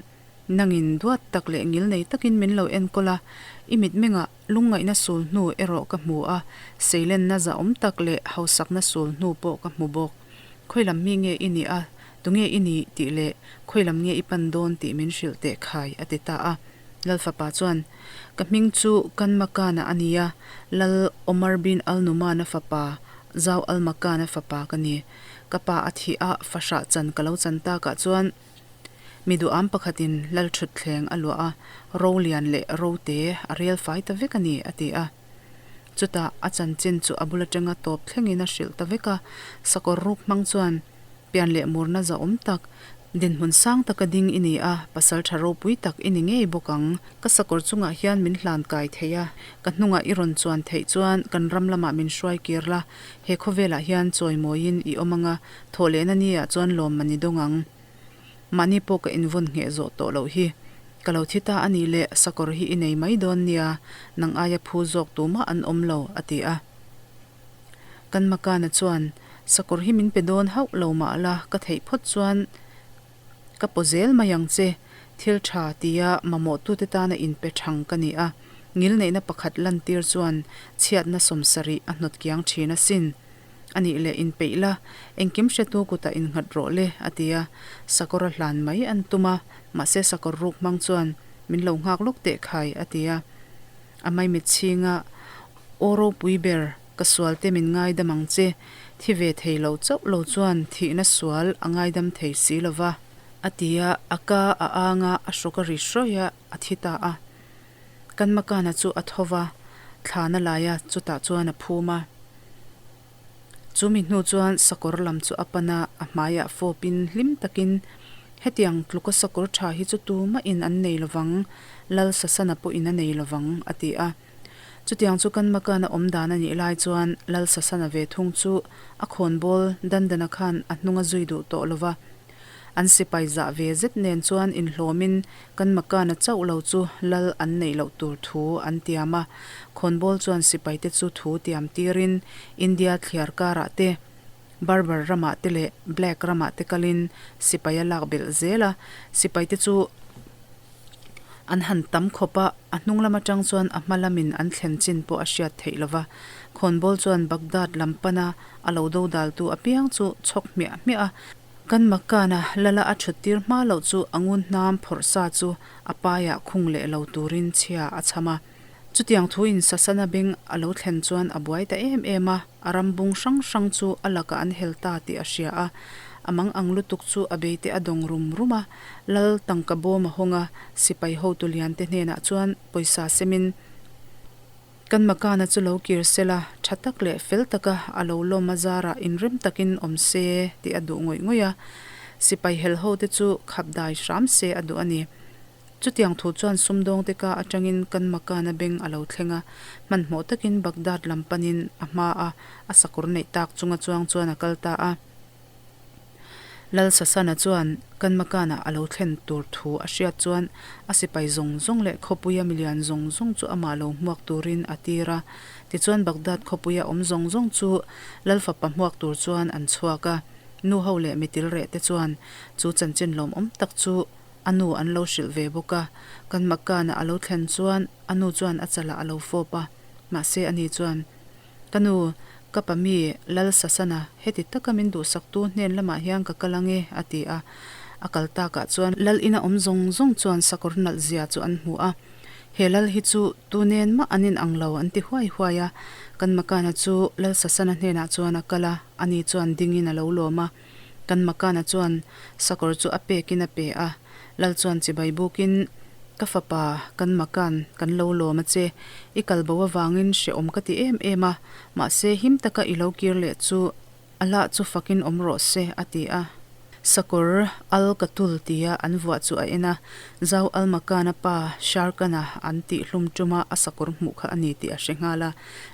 nangin duat tak leh ngil nei takin min lo enkawl a, i mitmengah lungngaihna sul hnu erawh ka hmu a, seilenna zahawm tak leh hausakna sul hnu pawh ka hmu bawk. Khawi lam mi nge i nih a, tunge i nih tih leh khawi lam nge i pan dawn tih min hrilh teh khai, a ti ta a. Lal fapa chuan, Ka hming chu Kan Makana a ni a, Lal Omar bin Al Numan-a fapa, Zau Al Makan-a fapa ka ni. Ka pa a thih a, fahrah chan ka lo chan takah chuan mi duham pakhatin Lal thutthleng a luah a, ro lian leh ro te a rel fai ta vek a ni, a ti a. Chutah a chanchin chu a bul atanga tawp thlengin a hrilh ta vek a, sakawr ruk hmang chuan pian leh murna zahawm tak, dinhmun sang taka ding i ni a, pasal tha ropui tak i ni ngei bawk ang. Ka sakawr chungah hian min hlan kai thei a, ka hnungah i rawn chuan theih chuan kan ram lamah min hruai kir la, he khawvelah hian chawimawiin i awm ang a, thawhlehna ni ah chuan lawmman i dawng ang. Mahni pawh ka invawn ngheh zawh tawh loh hi. Ka lo thi ta a nih le, sakawr hi i nei mai dawn nia, nang aia phu zawk tumah an awm lo, a ti a. Kan Makana chuan, Sakawr hi min pe dawn hauh lo mah la, ka theih phawt chuan ka paw zel mai ang che, thil tha tia mamawhtute tana inpe thang ka ni a, ngilneihna pakhat lantir chuan chhiatna sawmsarih a hnawt kiang thin asin. A nih leh inpeih la, engkim hretu kutah innghat rawh le, a ti a. Sakawr a hlan mai an tum a, mahse sakawr ruk hmang chuan min lo nghak lawk teh khai, a ti a. A maimit chhinga, Aw ropui ber, ka sualte min ngaidam ang che, thi ve thei lo chauh lo chuan thihna sual a ngaidam thei si lo va, a ti a, a ka a ang a, a hrawk a ri hrawih a, a thi ta a. Kan Makana chu a tho va, thlan a lai a, chutah chuan a phum a. Chu mi hnu chuan sakawr lam chu a pan a, a hmaiah fawpin hlim takin, Hetiang tluka sakawr tha hi chu tumahin an nei lovang, Lal Sasana pawhin a nei lovang, a ti a. Chutiang chu kan Makana awm dan a nih lai chuan Lal Sasana ve thung chu a khawnbawl Dandana khan a hnung a zui duh tawh lova. An sipai zah ve zet nen chuan inhlawmin kan Makana chauh lo chu lal an neih loh tur thu an tiam a. Khawnbawl chuan sipaite chu thu tiam tirin India thliar karah te, Barbar ramah te leh Black ramah te kalin sipai a lak belh zel a. Sipaite chu an han tam khawp a, a hnung lam atang chuan a hma lamin an thlen chin pawh a hriat theih lo va. Khawnbawl chuan Baghdad lam pana a lo dodaltu apiang chu chhawk hmiah hmiah a. Kan Makana lala a thut tir hma loh chu a ngun hnam phawrh sa chu a paiah khung leh lo turin chhia a chham a. Chutiang thuin Sasana beng a lo thlen chuan a buai ta em em a, a ram bung hrang hrang chu a lakah an hel ta tih a hria a. A mang ang lutuk chu a beite a dawng rum rum a, Lal tangka bawm a hawng a, sipai hotu liante hnenah chuan pawisa semin, Kan Makana chu lo kir se la, tha tak leh fel taka a lo lawm a zarah inrem takin awm se tih a duh ngawih ngawih a. Sipai hel ho te chu khap dai hram se a duh a ni. Chutiang thu chuan sumdawngte ka atangin kan Makana beng a lo thleng a, hmanhmawh takin Baghdad lam panin a hma a, a sakawr neih tak chunga chuang chuan a kal ta a. Lal Sasana chuan kan Makana a lo thlen tur thu a hriat chuan a sipai zawng zawng leh khawpuia milian zawng zawng chu amah lo hmuak turin a tir a. Tichuan Baghdad khawpuia awm zawng zawng chu Lal fapa hmuak tur chuan an chhuak a. Nu ho leh mitil reh te chuan chu chanchin lawmawm tak chu a nu an lo hrilh ve bawk a. Kan Makana a lo thlen chuan a nu chuan a chalah a lo fawp a. Mahse ani chuan. Ka nu, ka pa mi, Lal Sasana, heti taka min duhsaktu hnen lamah hian ka kal ang e, a ti a. A kal takah chuan Lal ina awm zawng zawng chuan sakawr nalh zia chu an hmu a. He Lal hi chu tu nen mah an inang lo an ti huai huai a. Kan Makana chu Lal Sasana hnenah chuan a kal a, ani chuan dingin a lo lawm a. Kan Makana chuan sakawr chu a pekin a pe a. Lal chuan chibai bukin, Ka fapa, kan Makan, kan lo lawm a che. I kal bo avangin hrehawm ka ti em em a, mahse him taka i lo kir leh chu Allah chu fakin awm rawh se, a ti a. Sakawr Al Katul tia an vuah chu a en a, Zau Al Makan-a pa Sharkan-a an tih hlum tuma a sakawr hmuh kha a ni tih a hre nghal a.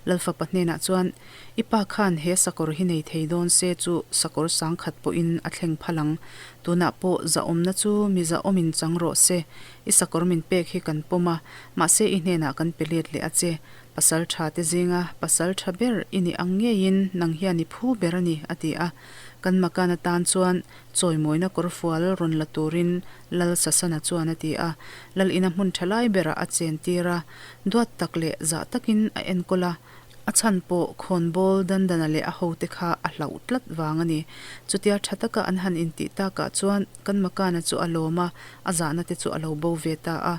Lal fapa hnenah chuan, I pa khan he sakawr hi nei thei dawn se chu sakawr sangkhat pawhin a thleng phal ang. Tunah pawh zahawmna chu mi zahawmin chang rawh se. I sakawr min pek hi kan pawm a, mahse i hnenah kan pe let leh a che. Pasal tha te zinga pasal tha ber i nih ang ngeiin nang hian i phu ber a ni, a ti a. Kan Makan atan chuan chawimawina kawrfual rawn la turin Lal Sasana chuan a ti a. Lal ina hmun tha lai berah a chentir a, duat tak leh zah takin a enkawl a. A chhan pawh khawnbawl Dandana leh a hote kha a hlauh tlat vang a ni. Chutia tha taka an han intih takah chuan kan Makana chu a lawm a, a zahna te chu a lo bo ve ta a.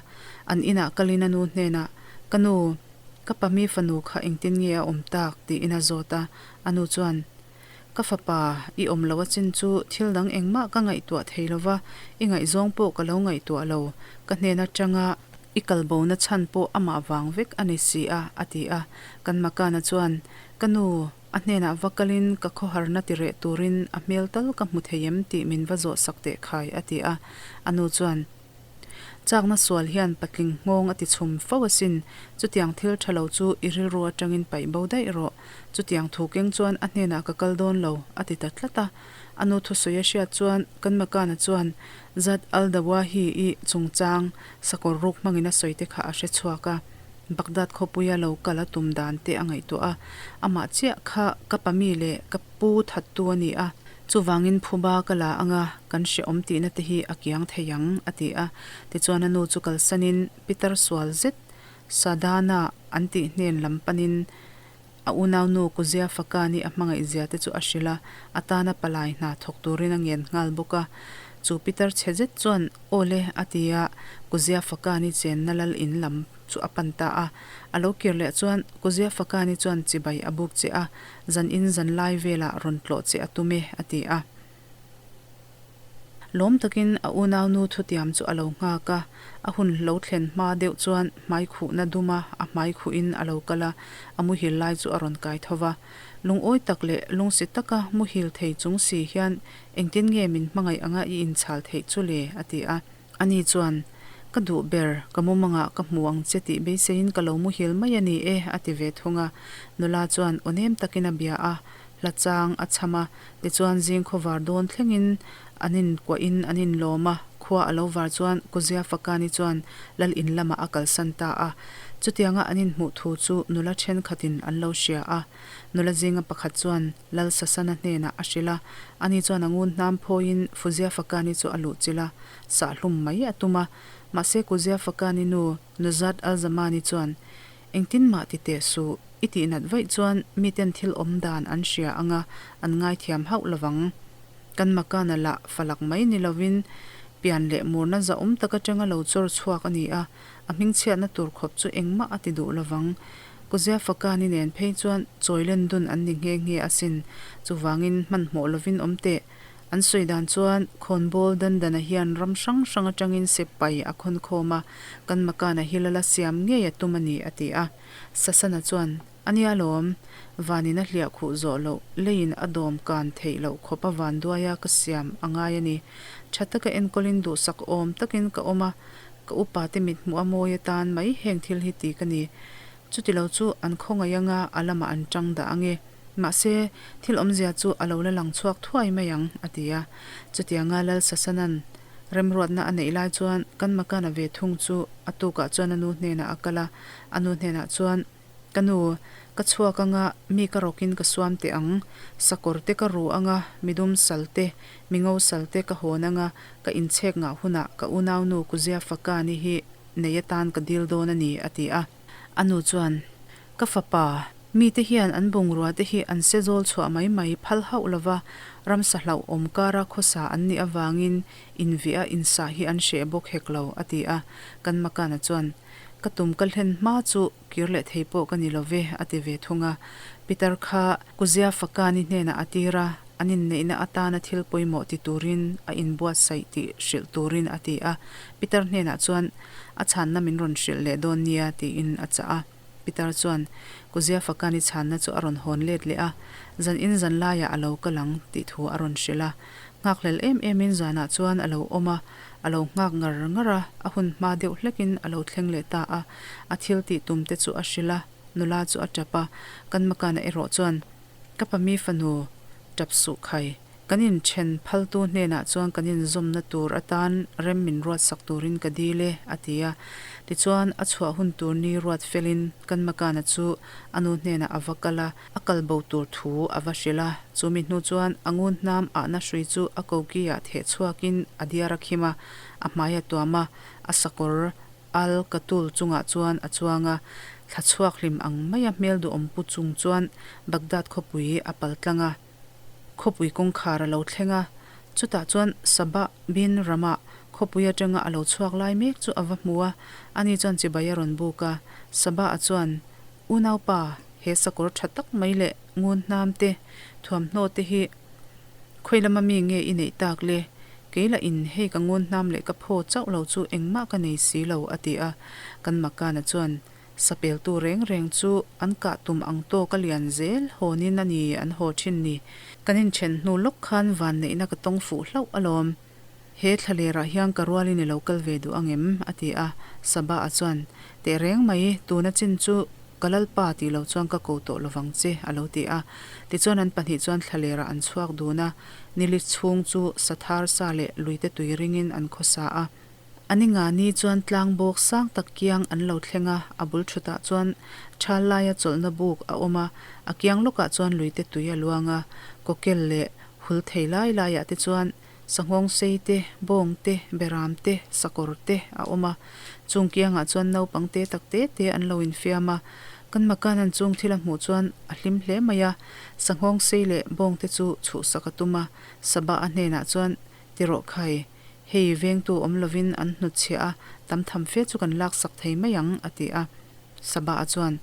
An inah kalin a nu hnenah, Ka nu, ka pa mi fanu kha engtin nge a awm tak? tiin a zawt a. A nu chuan, Ka fapa, i awm lo a chin chu thil dang engmah ka ngaihtuah thei lo va, i ngaihzawng pawh ka lo ngaihtuah lo. Ka hnen atanga. I kal bona chhan pawh amah vang vek a ni si a, a ti a. Kan Makana chuan, Ka nu, a hnenah va kalin ka khawharna ti reh turin a hmel tal ka hmu thei em tih min va zawh sak teh khai, a ti a. A nu chuan, Chakna sual hian patling nghawng a ti chhum fo asin, chutiang thil tha lo chu i rilru atangin paih bo daih rawh. Chutiang thu keng chuan a hnenah ka kal dawn lo, a ti ta tlat a. A nu thusawi a hriat chuan kan Makana chuan Zat al-Dawahi-i chungchang sakawr ruk hmangin a sawi te kha a hre chhuak a. Baghdad khawpuia lo kal a tum dan te a ngaihtuah a, amah chiah kha ka pa mi leh ka pu thattu a ni a, chuvangin phuba ka la anga kan hrehawm tihna te hi a kiang thei ang, a ti a. Tichuan a nu chu kalsanin Pitar sual zet Sadana an tih hnen lam panin A unaunu Kuzia Fakani a hmangaih zia te chu a hrilh a, a tana palai hna thawk turin a ngen nghal bawk a. Chu pitar chhe zet chuan, Aw le, a ti a, Kuzia Fakani chenna lal in lam chu a pan ta a. A lo kir leh chuan Kuzia Fakani chuan chibai a buk che a, zan in zan lai velah rawn tlawh che a tum e, a ti a. Lawm takin a unaunu thutiam chu a lo nghak a, a hun lo thlen hma deuh chuan hmaikhuhna duma a hmaikhuhin a lo kal a, a muhil lai chu a rawn kai tho va. Lungawi tak leh lungsi taka muhil thei chung si hian engtin nge min hmangaih anga i inchhal theih chu le? a ti a. Ani chuan, Ka duh ber, ka mumangah ka hmu ang che tih beiseiin ka lo muhil mai a ni e, a ti ve thung a. Nula chuan aw nem takin a bia a, hla chang a chham a, tichuan zing khawvar dawn thlengin an inkuahin an inlawm a, khua a lo var chuan Kuzia Fakani chuan lal in lamah a kalsan ta a. Chutianga an inhmuh thu chu nula thenkhatin an lo hria a. Nula zinga pakhat chuan Lal Sasana hnenah a hrilh a, ani chuan a ngun hnam phawiin Fuzia Fakani chu a luhchilh a, sahhlum mai a tum a. Mahse Kuzia Fakani nu Nuzhat Al-Zamani chuan, Engtin mah ti teh suh, i tih nat vaih chuan miten thil awm dan an hria anga an ngaithiam hauh lovang. Kan Makana lah falak mai ni lovin pian leh murna zahawm tak atanga lo chawr chhuak a ni a, a hmingchhiatna tur khawp chu engmah a ti duh lovang. Kuzia Fakani nen phei chuan chawilen dun an ni nghe nghe asin, chuvangin hmanhmawh lovin awm teh. An sawi dan chuan khawnbawl Dandana hian ram hrang hrang atangin sipai a khawn khawm a, kan Makana hi lala siam ngei a tum a ni, a ti a. Sasana chuan, A nia lawm, vanin a hliah khuh zawh loh, leiin a dawm kan theih loh khawp a van duaia ka siam a ngai a ni. Tha taka enkawlin duhsak awm takin ka awm a, ka upate mithmuh a mawi atan mai heng thil hi ti ka ni. Chutilo chu an khawngaih anga a lamah an tang dah ange. Mahse, thil awmzia chu a lo la lang chhuak thuai mai ang, a ti a. Chutianga Lal Sasanan remruatna a neih lai chuan kan Makana ve thung chu a tukah chuan a nu hnenah a kal a. A nu hnenah chuan, Ka nu, ka chhuak anga mi ka rawkin ka suam teh ang. Sakawr te ka ru anga midum sal te, mingo sal te ka hawn anga ka inchhek ngah hunah ka unaunu Kuzia Fakani hi nei atan ka dil dawn a ni, a ti a. A nu chuan, Ka fapa, mite hian an bungrua te hi an se zawl chhuah mai mai phal hauh lova, ramsa hlauhawm kara khawsa an nih avangin inviah a insah hi an hreh bawk hek lo, a ti a. Kan Makana chuan, Ka tum ka hlen hma chu kir leh thei pawh ka ni lo ve, a ti ve thung a. Peter kha Kuzia Fakani hnenah a tir a, an inneihna atana thil pawimawh ti turin a inbuatsaih tih hrilh turin a ti a. Peter hnenah chuan, A chhanna min rawn hrilh leh dawn nia, tiin a chah a. Pitar chuan Kuzia Fakani chhanna chu a rawn hawn let leh a, zan in zan laiah a lo kal ang tih thu a rawn hrilh a. Nghakhlel em emin zanah chuan a lo awm a, a lo nghak ngar ngar a, a hun hma deuh hlekin a lo thleng leh ta a, a thil tih tum te chu a hrilh a, nula chu a tap a, kan Makana erawh chuan, Ka pami fanu, tap suh khai. Kan inthen phaltu hnenah chuan kan inzawmna tur atan rem min ruatsak turin ka dil e, a ti a. Tichuan, a chhuah hun tur ni ruat felin kan Makana chu a nu hnenah a va kal a, a kal bo tur thu a va hrilh a. Chu mi hnu chuan a ngun hnam ahna hrui chu a koki-ah theh chhuakin a diar a khim a, a hmai a tuam a, a sakawr Al Katul chungah chuan a chuang a, thla chhuak hlim ang maia hmel duhawm pu chung chuan Baghdad khawpui a pal tlang a. Khawpui kawngkhar a lo thleng a, chutah chuan Sabah bin Ramah khawpui atanga a lo chhuak lai mek chu a va hmu a, ani chuan chibai a rawn buk a. Sabah-a chuan, Unaupa, he sakawr tha tak mai leh ngun hnam te, thuamhnaw te hi khawi lama mi nge i neih tak le? Kei lah in hei ka ngun hnam leh ka phaw chauh lo chu engmah ka nei si lo, a ti a. Kan Makana chuan, Sapeltu reng reng chu an kah tum ang tawk a lian zel hawnin a ni an haw thin ni. Kan inthen hnu lawk khan vanneihna ka tawng fuh hlauh alawm. He thlalerah hian ka rualin i lo kal ve duh ang em? a ti a. Sabah-a chuan, Teh reng mai, tuna chin chu ka lalpa tih lo chuan ka ko tawh lovang che, a lo ti a. Tichuan an pahnih chuan thlalerah an chhuak dun a, nili chhung chu sathar sa leh luite tui ringin an khawsa a. A ni nga ni chuan tlang bawk sang tak kiang an lo thleng a, a bul thutah chuan thal laia chawlhna buk a awm a, a kiang lawkah chuan luite tui a luang a, kawkel leh hul thei lai laiah te chuan Sanghawng sei te, bawng te, beram te, sakawr te a awm a. Chung kiangah chuan naupang te tak te te an lo infiam a. Kan Makanan chung thil a hmuh chuan a hlim hle mai a. Sanghawng sei leh bawng te chu chhuhsak a tum a. Sabah a hnenah chuan, Ti rawh khai, hei vengtu awm lovin an hnutchhiah a, tam tham fe chu kan laksak thei mai ang, a ti a. Sabah-a chuan,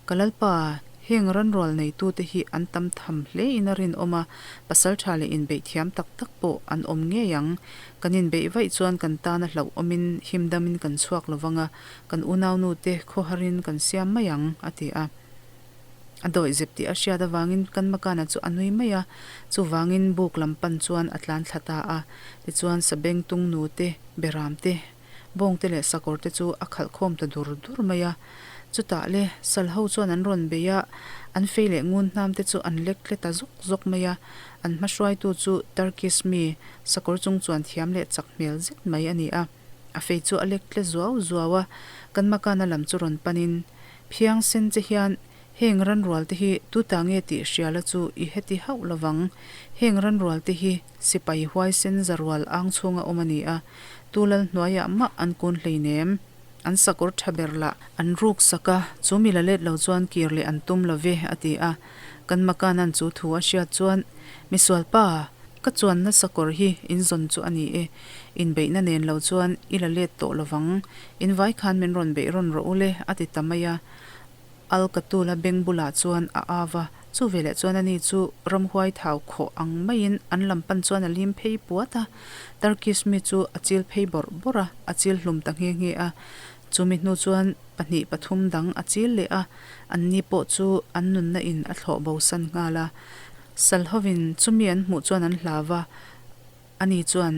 Ka lalpa, heng ranrual neitute hi an tam tham hlein a rinawm a, pasaltha leh inbeih thiam tak tak pawh an awm ngei ang. Kan inbeih vaih chuan kan tana hlauhawmin himdamin kan chhuak lo vang a, kan unaunute khawharin kan siam mai ang, a ti a. A dawihzep tih a hriat avangin kan Makana chu a nui mai a, chuvangin buk lam pan chuan a tlan thla ta a. Tichuan Sabengtung nute, Beramte, Bawngte leh sakawrte chu a khalh khawm ta dur dur mai a. Chutah le, sal ho chuan an rawn bei a, an fei leh ngun hnam te chu an lek tle ta zawk zawk mai a. An hma hruaitu chu Turkish mi, sakawr chung chuan thiam leh chak hmel zet mai a ni a. A fei chu a lek tle zuau zuau a, kan Makana lam chu rawn panin, Phiang sen che hian Heng ranrual te hi tuta nge tih hriala chu i heti hauh lovang. Heng ranrual te hi sipai huaisen zarual ang chhunga awm a ni a, tu lal hnuaiah mah an kun hleinem. An sakawr tha ber lah an ruk sak a, chu mi la let lo chuan kir leh an tum lo ve, a ti a. Kan Makanan chu thu a hriat chuan, Misualpa, ka chuanna sakawr hi in zawn chu a ni e, inbeihna nen lo chuan i la let tawh lovang, in vai khan min rawn beih rawn rawh u le, a ti ta mai a. Alkatula beng bulah chuan a av a, chu veleh chuan ani chu ramhuai thau khawh ang maiin an lam pan chuan a lim phei puat a. Turkish mi chu a chil phei bawrh bawrh a, a chil hlum ta nghe nghe a. Chumi hnu chuan pahnih pathum dang a chil leh a, anni pawh chu an nunna in a thlawh bo san nghal a. Sal hovin chumi an hmuh chuan an hlau va. Ani chuan,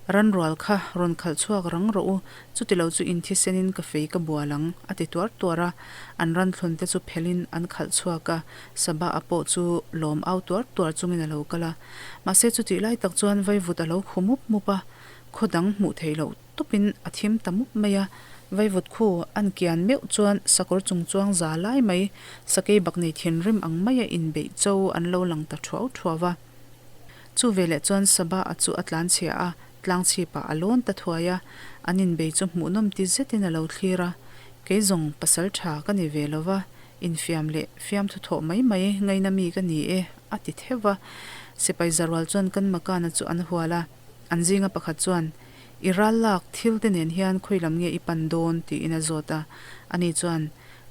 Ranrual kha rawn khalh chhuak rang rawh u, chutilo chu in thisenin ka fei ka bual ang, a ti tuar tuar a. An ranthlun te chu phelhin an khalh chhuak a, Sabah-a pawh chu lawm au tuar tuar chungin a lo kal a. Mahse chutih lai tak chuan vaivut a lo khu mup mup a, khaw dang hmuh theih loh tawpin a thim ta mup mai a. Vaivut khu an kian meuh chuan sakawr chung chuang za lai mai, sakei bak nei thinrim ang maia inbeih cho an lo lang ta thuau thuau va. Chu veleh chuan Sabah-a chu a tlanchhia a, tlangchhipah a lawn ta thuai a, an inbei chu hmuhnawm ti zetin a lo thlir a. Kei zawng pasal tha ka ni ve lo va, infiam leh fiamthu thawh mai mai ngaina mi ka ni e, a ti theuh va. Sipai zarual chuan kan Makana chu an hual a, an zinga pakhat chuan, I ral lak thil te nen hian khawi lam nge i pan dawn? tiin a zawt a. Ani chuan,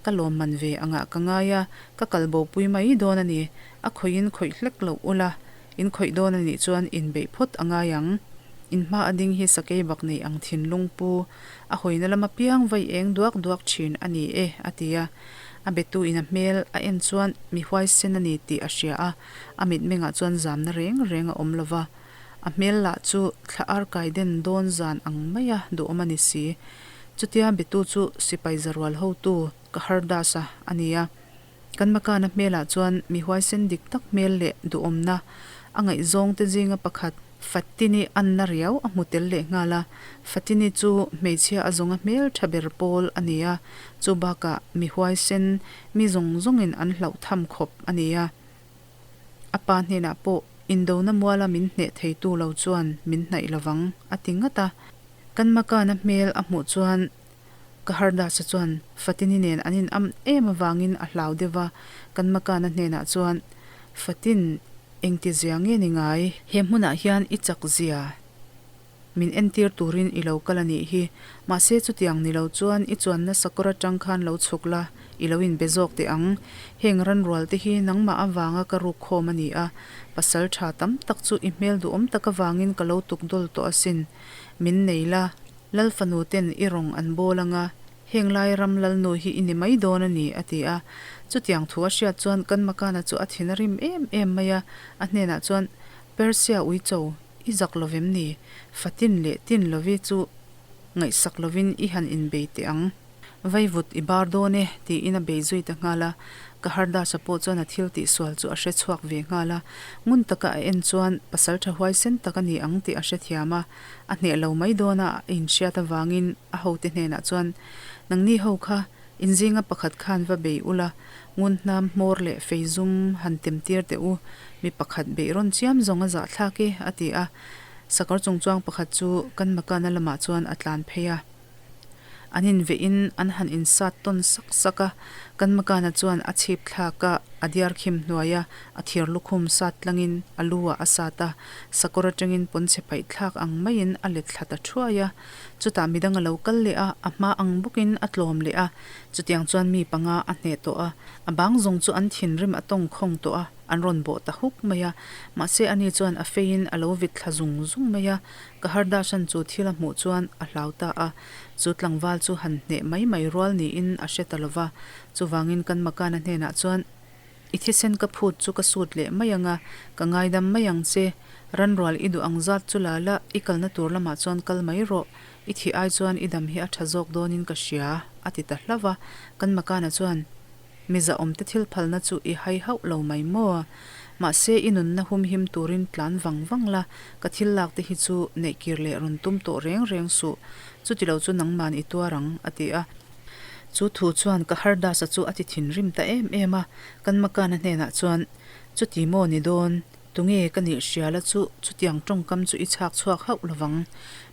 Ka lawmman ve angah ka ngai a, ka kal bopui mai dawn a ni. A khawihin khawih hlek loh ula, in khawih dawn a nih chuan inbeih phawt a ngai ang. In hma a ding hi sakei bak nei ang thinlung pu, a hawina lama piang vai eng duak duak thin a ni e, a ti a. A betu in a hmel a en chuan mi huaisen a ni tih a hria a, a mitmengah chuan zamna reng reng a awm lo va. A hmel lah chu thla arkai den dawn zan ang maia duhawm a ni si. Chutia betu chu sipai zarual hotu Kahardas-a a ni a. Kan Makana hmelah chuan mi huaisen dik tak hmel leh duhawmna a ngaihzawngte zinga pakhat Fatini anna riau a hmu tel leh nghal a. Fatini chu hmeichhia a zawnga hmel tha ber pawl a ni a, chu bakah mi huaisen mi zawng zawngin an hlauh tham khawp a ni a. A pa hnenah pawh indona muala min hneh theitu lo chuan min hnaih lovang a ti ngat a. Kan Makana hmel a hmuh chuan Kahardasa chuan Fatini nen an in am em avangin a hlau deuh va, kan Makana hnenah chuan, Fatin, engti zia nge ni ngai? He hmunah hian i chak zia min entir turin i lo kal a nih hi. Mahse chutiang ni lo chuan i chuanna sakawr atang khan lo chhuk la, I lo inbe zawk teh ang. Heng ranrual te hi nangmah avanga ka ruk khawm a ni a, pasal tha tam tak chu i hmel duhawm tak avangin ka lo tuk dawl tawh asin. Min nei la, Lal fanu ten i rawng an bawl anga, heng lai ram lalnu hi i ni mai dawn a ni, a ti a. Chutiang thu a hriat chuan kan Makana chu a thin a rim em em mai a, a hnenah chuan, Persia uicho, i zak lovem ni? Fatin leh tin lovi chu ngaihsak lovin i han inbei teh ang. Vaivut i bar dawn e, tiin a bei zui ta nghal a. Kahardasa pawh chuan a thil tihsual chu a hre chhuak ve nghal a. Ngun taka a en chuan pasal tha huaisen tak a ni ang tih a hrethiam a. A hneh lo mai dawn a, a inhriat avangin a hote hnenah chuan, Nangni ho kha, inzinga pakhat khan va bei ula, ngun hnam hmawr leh fei zum han tem tir teh u, mi pakhat beih rawn chiam zawng a zahthlak e, a ti a. Sakawr chungchuang pakhat chu kan Makana lamah chuan a tlan phei a. An invehin an han insat tawn sak sak a, kan Makana chuan a chhip thlak a, a diar khim hnuai a, a thir lukhum sat tlangin a lu ah a sat a, sakawr atangin pawnchhe paih thlak ang maiin a let thla ta thuai a. Chutah midang a lo kal leh a, a hma ang bawkin a tlawm leh a, chutiang chuan mi panga a hneh tawh a, a bang zawng chu an thinrim a tawng khawng tawh a, an rawn bawh ta huk mai a, mahse ani chuan a feiin a lo vit thla zung zung mai a, Kahardasan chu thil a hmuh chuan a hlau ta a, chu tlangval chu han hneh mai mai rual niin a hre ta lo va. Chuvangin kan Makana hnenah chuan, I thisen ka phut chu ka sut leh mai ang a, ka ngaidam mai ang che. Ranrual i duh ang zat chu la la, i kalna tur lamah chuan kal mai rawh. I thih ai chuan i dam hi a tha zawk dawnin ka hria, a ti ta hlauh va. Kan Makana chuan, Mizaawmte thil phalna chu i hai hauh lo mai maw? Mahse, i nunna humhim turin tlan vang vang la, ka thil lak te hi chu neih kir leh rawn tum tawh reng reng suh. Chuti lo chu nangman i tuar ang, a ti a. Chu thu chuan ka Hardasa chu a ti thinrim ta em em a, kan Makana hnenah chuan, Chuti maw ni dawn? Tunge ka nih hria la chu chutiang tawngkam chu i chhak chhuak hauh lovang.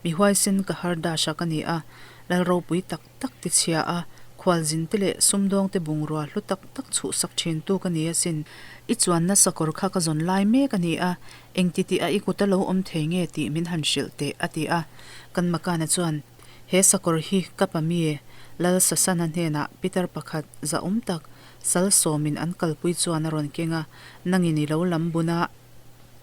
Mi huaisen ka Hardasha ka ni a, Lal ropui tak tak ti chhia a, khualzinte leh sumdawngte bungrua hlu tak tak chhuhsak thintu ka ni asin. I chuanna sakawr kha ka zawn lai mek a ni a, engti tih a i kut a lo awm thei nge tih min han hrilh teh, a ti a. Kan Makana chuan, He sakawr hi ka pa mi, Lal Sasana hnenah pitar pakhat zahawm tak, sal sawmin an kalpui chuan a rawn keng a, nangin i lo lam bun a,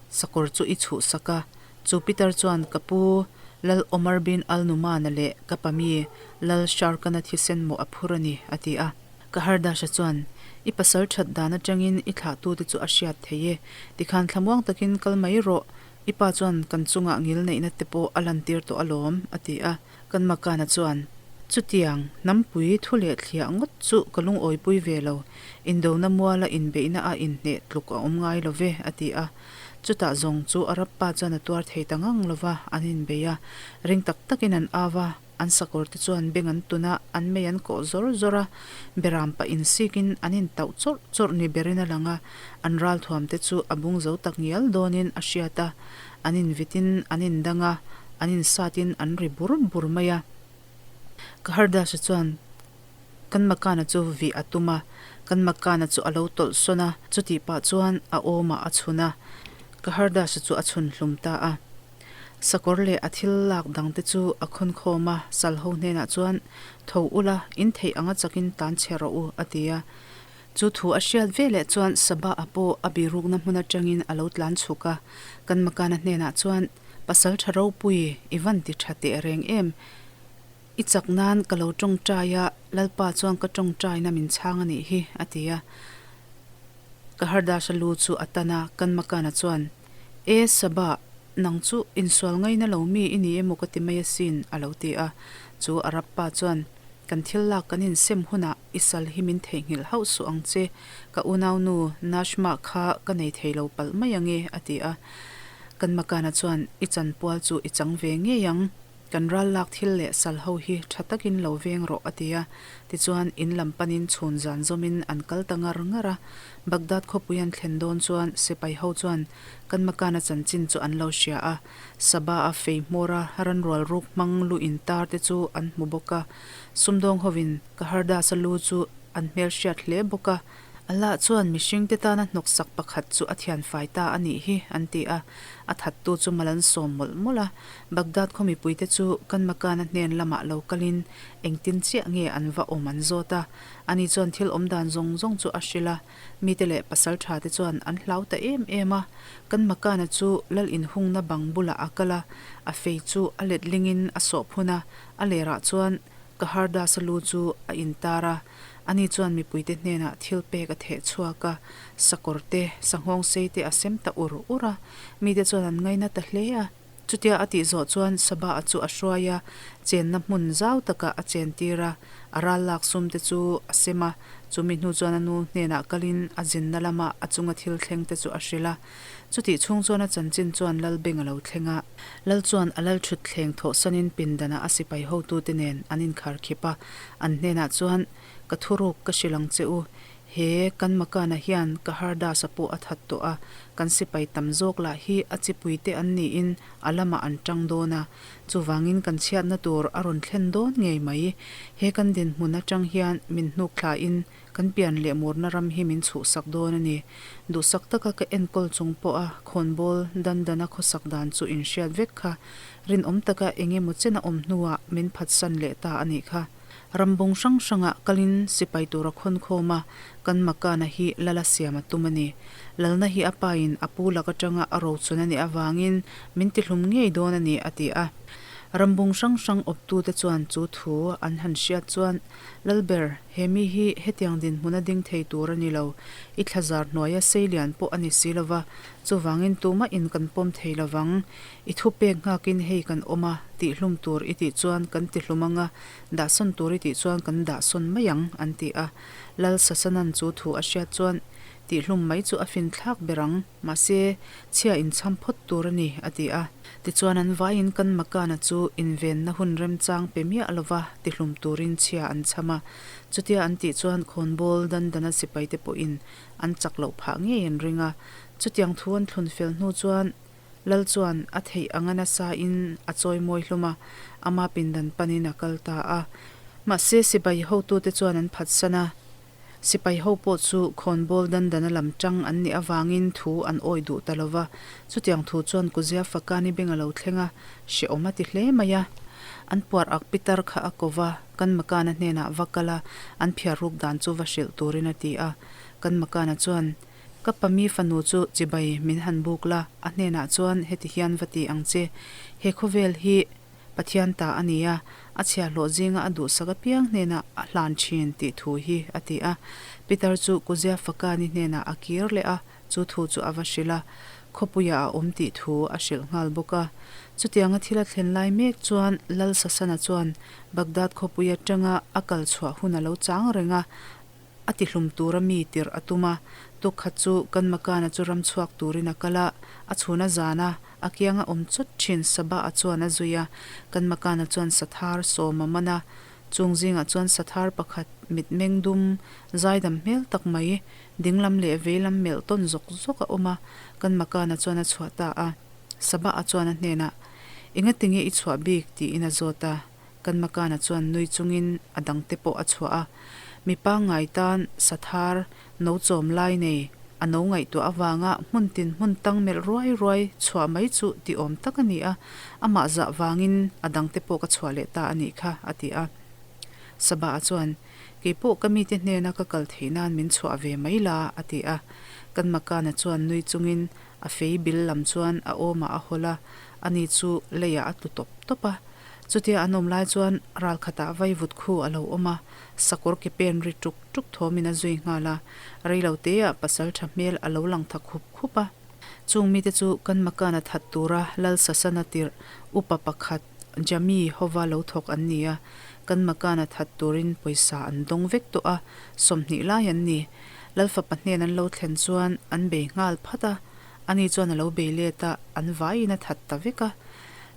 sakawr chu i chhuhsak a, Chu Peter chuan, Ka pu, Lal Omar bin Al-Numan-a leh ka pa mi, Lal Sharkan-a thisen mawh a phur a ni, a ti a. Kahardasha chuan, I pasal that dan atangin i thlahtute chu a hriat thei e. Tikhan thlamuang takin kal mai rawh, i pa chuan kan chungah ngilneihna te pawh a lantir tawh alawm, a ti a. Kan Makana chuan, Chutiang, hnampui thu leh thliah ngawt chu ka lungawipui ve lo, indona muala inbeihna a inhneh tluk a awm ngai lo ve, a ti a. Chutah zawng chu Arab pa chuan a tuar thei ta ngang lo va, an inbei a. Ring tak takin an au a, an sakawr te chuan beng an tun a, an mei an kawh zawr zawr a, beram pah insikin an intauh chawrh chawrh ni berin a lang a, an ralthuam te chu a bung zo tak ngial dawnin a hriat a, an invitin an indang a, an insatin an ri bur bur mai a. Kahardasha chuan Kan Makana chu vih a tum a, kan Makana chu a lo tawlh sawn a, chutih pah chuan a awmah a chhun a, Kahardasha chu a chhun hlum ta a. Sakawr leh a thil lak dangte chu a khawn khawm a, Salho hnenah chuan, Tho ula, in theih anga chakin tlan chhe rawh u, a ti a. Chu thu a hriat veleh chuan Sabah-a pawh a birukna hmun atangin a lo tlan chhuk a, kan Makana hnenah chuan, Pasal tha ropui, i van ti tha teh reng em? I chak nan ka lo tawngtai a, Lalpa chuan ka tawngtaina min chhang a nih hi, a ti a. Kahardasha lu chu a tan a, Kanmakana chuan, E Sabah, nang chu insual ngaina lo mi i ni emaw ka ti mai asin, a lo ti a. Chu Arab pa chuan, Kan thil lak kan insem hunah i sal hi min theihnghilh hauh suh ang che, ka unaunu Nashma kha ka nei thei lo palh mai ang e, a ti a. Kanmakana chuan, I chanpual chu i chang ve ngei ang. Kan ral lak thil leh sal ho hi tha takin lo veng rawh a ti a. Tichuan in lam panin chhun zan zawmin an kal ta ngar ngar a. Baghdad khawpui an thlen dawn chuan sipai ho chuan kan Makana chanchin chu an lo hria a. Sabah-a fei hmawra ranrual ruk hmang lu intar te chu an hmu bawk a. Sumdawng hovin Kahardasa lu chu an hmelhriat hle bawk a. Allah chuan mihringte tana hnawksak pakhat chu a thianfai ta a nih hi, an ti a. A thattu chu mal an sawm mawlh mawlh a. Baghdad khaw mipuite chu kan Makana hnen lamah lo kalin engtin chiah nge an va awm an zawt a. Ani chuan thil awm dan zawng zawng chu a hrilh a. Mite leh pasal thate chuan an hlau ta em em a. Kan Makana chu lal inhungna bang bulah a kal a, a fei chu a letlingin a sawh phun a, a lerah chuan Kahardas-a lu chu a intar a. Ani chuan mipuite hnenah thil pek a theh chhuak a, sakawr te, sanghawng sei te a sem ta ur ur a. Mite chuan an ngaina ta hle a. Chutia a tih zawh chuan Sabah-a chu a hruai a, chenna hmun zau takah a chentir a, a ral lak sum te chu a sem a. Chumi hnu chuan a nu hnenah kalin a zinna lama a chunga thil thleng te chu a hrilh a. Chutih chhung chuan a chanchin chuan Lal beng a lo thleng a. Lal chuan a lal thut thleng thawhsanin pindanah a sipai hotute nen an inkhar khip a. An hnenah chuan, Ka thuruk ka hrilh ang che u. He kan Makana hian ka Hardasa pawh a that tawh a, kan sipai tam zawk lah hi a chipuite an niin a lamah an tang dawn a. Chuvangin kan chhiatna tur a rawn thlen dawn ngei mai. He kan dinhmun atang hian min hnuk thlain Kan pian leh murna ram hi min chhuhsak dawn a ni. Duhsak taka ka enkawl chung pawha khawnbawl dan dana khawsak dan chu inhriat vek kha rinawm taka eng emaw chen a awm hnuah min phatsan leh ta a nih kha. Rambung hrang hrangah kalin sipai tura khawnkhawm a kan Makana hi lala siam a tum a ni. Lalna hi a pain a pu lak atanga a rochun a nih avangin min tihlum ngei dawn a ni a ti a. Rambung hrang hrang awptute chuan chu thu an han hriat chuan Lalber, he mi hi hetiang dinhmuna ding thei tur a ni lo. I thlazar hnuaia sei lian pawh a ni si lo va, chuvangin tumah in kan pawm thei lo vang. I thupek nghakin hei kan awm a, tihhlum tur i tih chuan kan tihlum ang a, dahsawn tur i tih chuan kan dahsawn mai ang, an ti a. Lal Sasanan chu thu a hriat chuan, Tihhlum mai chu a finthlak ber ang. Mahse, chhia inchham phawt tur a ni, a ti a. Tichuan an vaiin kan Makana chu invenna hun remchang pe miah lova tihlum turin chhia an chham a. Chutia an tih chuan khawnbawl Dandana sipaite pawhin an chak loh phah ngei an ring a. Chutiang thu an thlun fel hnu chuan Lal chuan a theih anga nasain a chawi mawi hlum a, ama pindan panin a kal ta a. Mahse, sipai hotute chuan an phatsan a. Sipai ho pawh chu khawnbawl dandana lam tang an nih avangin thu an awi duh ta lo va. Chutiang thu chuan Kuzia Fakani beng a lo thleng a, hrehawm a ti hle mai a. An puar ak pitar kha a ko va, kan Makana hnenah va kal a, an phiar ruk dan chu va hrilh turin a ti a. Kan Makana chuan, Ka pami fanu chu chibai min han buk la, a hnenah chuan heti hian va ti ang che, he khawvel hi, Pathian ta a ni a, a chhiahhlawh zinga a duhsak apiang hnenah a hlan thin tih thu hi a ti a. Peter chu Kuzia Fakani hnenah a kir leh a, chu thu chu a va hrilh a, khawpuiah a awm tih thu a hrilh nghal bawk a. Chutianga thil a thlen lai mek chuan Lal Sasana chuan Baghdad khawpui atanga a kal chhuah hun a lo chang reng a, A tihlum tura mi tirh a tum a, tukkhat chu kan Makana chu ram chhuak turin a kal a, a chhun a zan a, a kianga awm chawt thin Sabah-a chuan a zui a, kan Makana chuan sathar sawm a man a, chung zingah chuan sathar pakhat mitmeng dum zaidam hmel tak mai dinglam leh veilam melh tawn zawk zawk a awm a, kan Makana chuan a chhuah ta a, Sabah-a chuan a hnenah, Engatinge i chhuah bik? tiin a zawt a. Kan Makana chuan nui chungin a dangte pawh a chhuah a, mi pangngai tan sathar no chawm lai nei a no ngaihtuah avanga hmun tin hmun tang melh ruai ruai chhuah mai chu ti awm tak a ni a, amah zah vangin a dangte pawh ka chhuah leh ta a nih kha, a ti a. Sabah-a chuan, Kei pawh ka mite hnena ka kal theih nan min chhuah ve mai la, a ti a. Kan Makana chuan nui chungin a fei bil lam chuan a awmah a hawlh a, ani chu leiah a tlu tawp tawp a. Chutia an awm lai chuan ral khatah vaivut khu a lo awm a, sakawr ke pen ri tuk tuk thawmin a zui nghal a, reilo teah pasal tha hmel a lo lang tha khup khup a. Chung mite chu kan Makana that tura Lal Sasana tirh upa pakhat Jami hova lo thawk an ni a, kan Makana that turin pawisa an dawng vek tawh a, 20 lai an ni. Lal fapa hnen an lo thlen chuan an bei nghal phat a, ani chuan a lo bei let a, an vaiin a that ta vek a.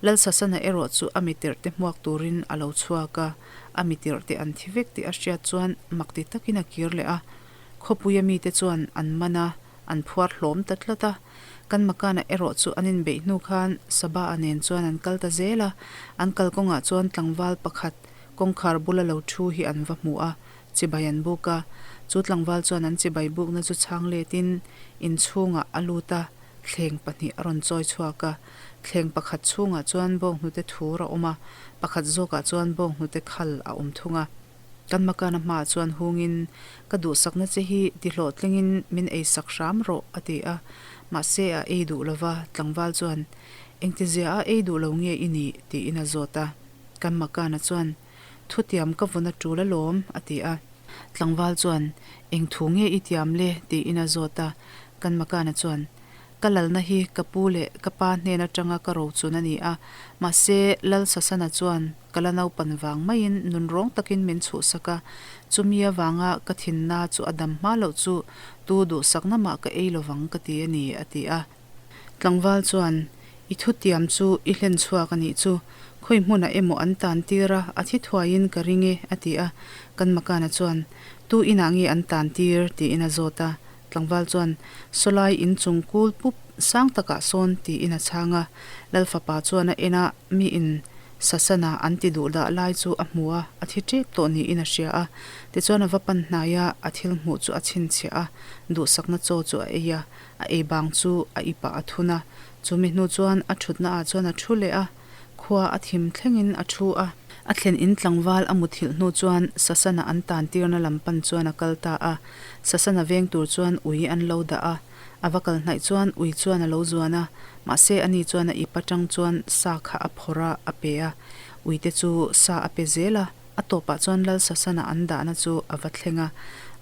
Lal Sasana erawh chu a mitirhte hmuak turin a lo chhuak a, a mitirhte an thi vek tih a hriat chuan mak ti takin a kir leh a. Khawpuia mite chuan an man a, an phuar hlawm ta tlat a. Kan Makana erawh chu an inbeih hnu khan Sabah-a nen chuan an kal ta zel a, an kalkawngah chuan tlangval pakhat kawngkhar bula lo thu hi an va hmu a, chibai an buk a. Chu tlangval chuan an chibai bukna chu chhang letin inchhungah a lut a, thleng pahnih a rawn chawi chhuak a. Thleng pakhat chhungah chuan bawnghnute thur a awm a, pakhat zawkah chuan bawnghnute khal a awm thung a. Kan Makana hmaah chuan hungin, Ka duhsakna che hi tihlawhtlingin min eisak hram rawh, a ti a. Mahse a ei duh lova, tlangval chuan, Engtizia a ei duh lo nge i nih? tiin a zawt a. Kan Makana chuan, Thutiam ka vawn a tul alawm, a ti a. Tlangval chuan, Eng thu nge i tiam le? tiin a zawt a. Kan Makana chuan, Ka lalna hi ka pu leh ka pa hnen atanga ka rochun a ni a, mahse Lal Sasana chuan ka la naupan vang maiin nunrawng takin min chhuhsak a, chumi avanga ka thinna chu a dam hma loh chu tu duhsakna mah ka ei lovang ka ti a ni, a ti a. Tlangval chuan, I thutiam chu i hlen chhuak a nih chu, khawi hmunah emaw an tan tir a, a thi thuaiin ka ring e, a ti a. Kan Makana chuan, Tu inah nge an tan tir? tiin a zawt a. Tlangval chuan, Sawlai inchung kul pup sang takah sawn, tiin a chhang a. Lal fapa chuan a en a, miin Sasana an ti duh dah lai chu a hmu a, a thi tep tawh niin a hria a. Tichuan a va pan hnai a, a thil hmuh chu a chhinchhiah a, duhsakna chaw chu a ei a. A ei bang chu a ipah a thun a, chumi hnu chuan a thutna ah chuan a thu leh a, khua a thim thlengin a thu a. A thlen in tlangval a muthilh hnu chuan Sasana an tan tirna lam pan chuan a kal ta a, Sasana veng tur chuan ui an lo dah a, a va kal hnaih chuan ui chuan a lo zuan a, mahse ani chuan a ip atang chuan sa kha a phawrh a, a pe a, uite chu sa a pe zel a, a tawpah chuan Lal Sasana an dahna chu a va thleng a,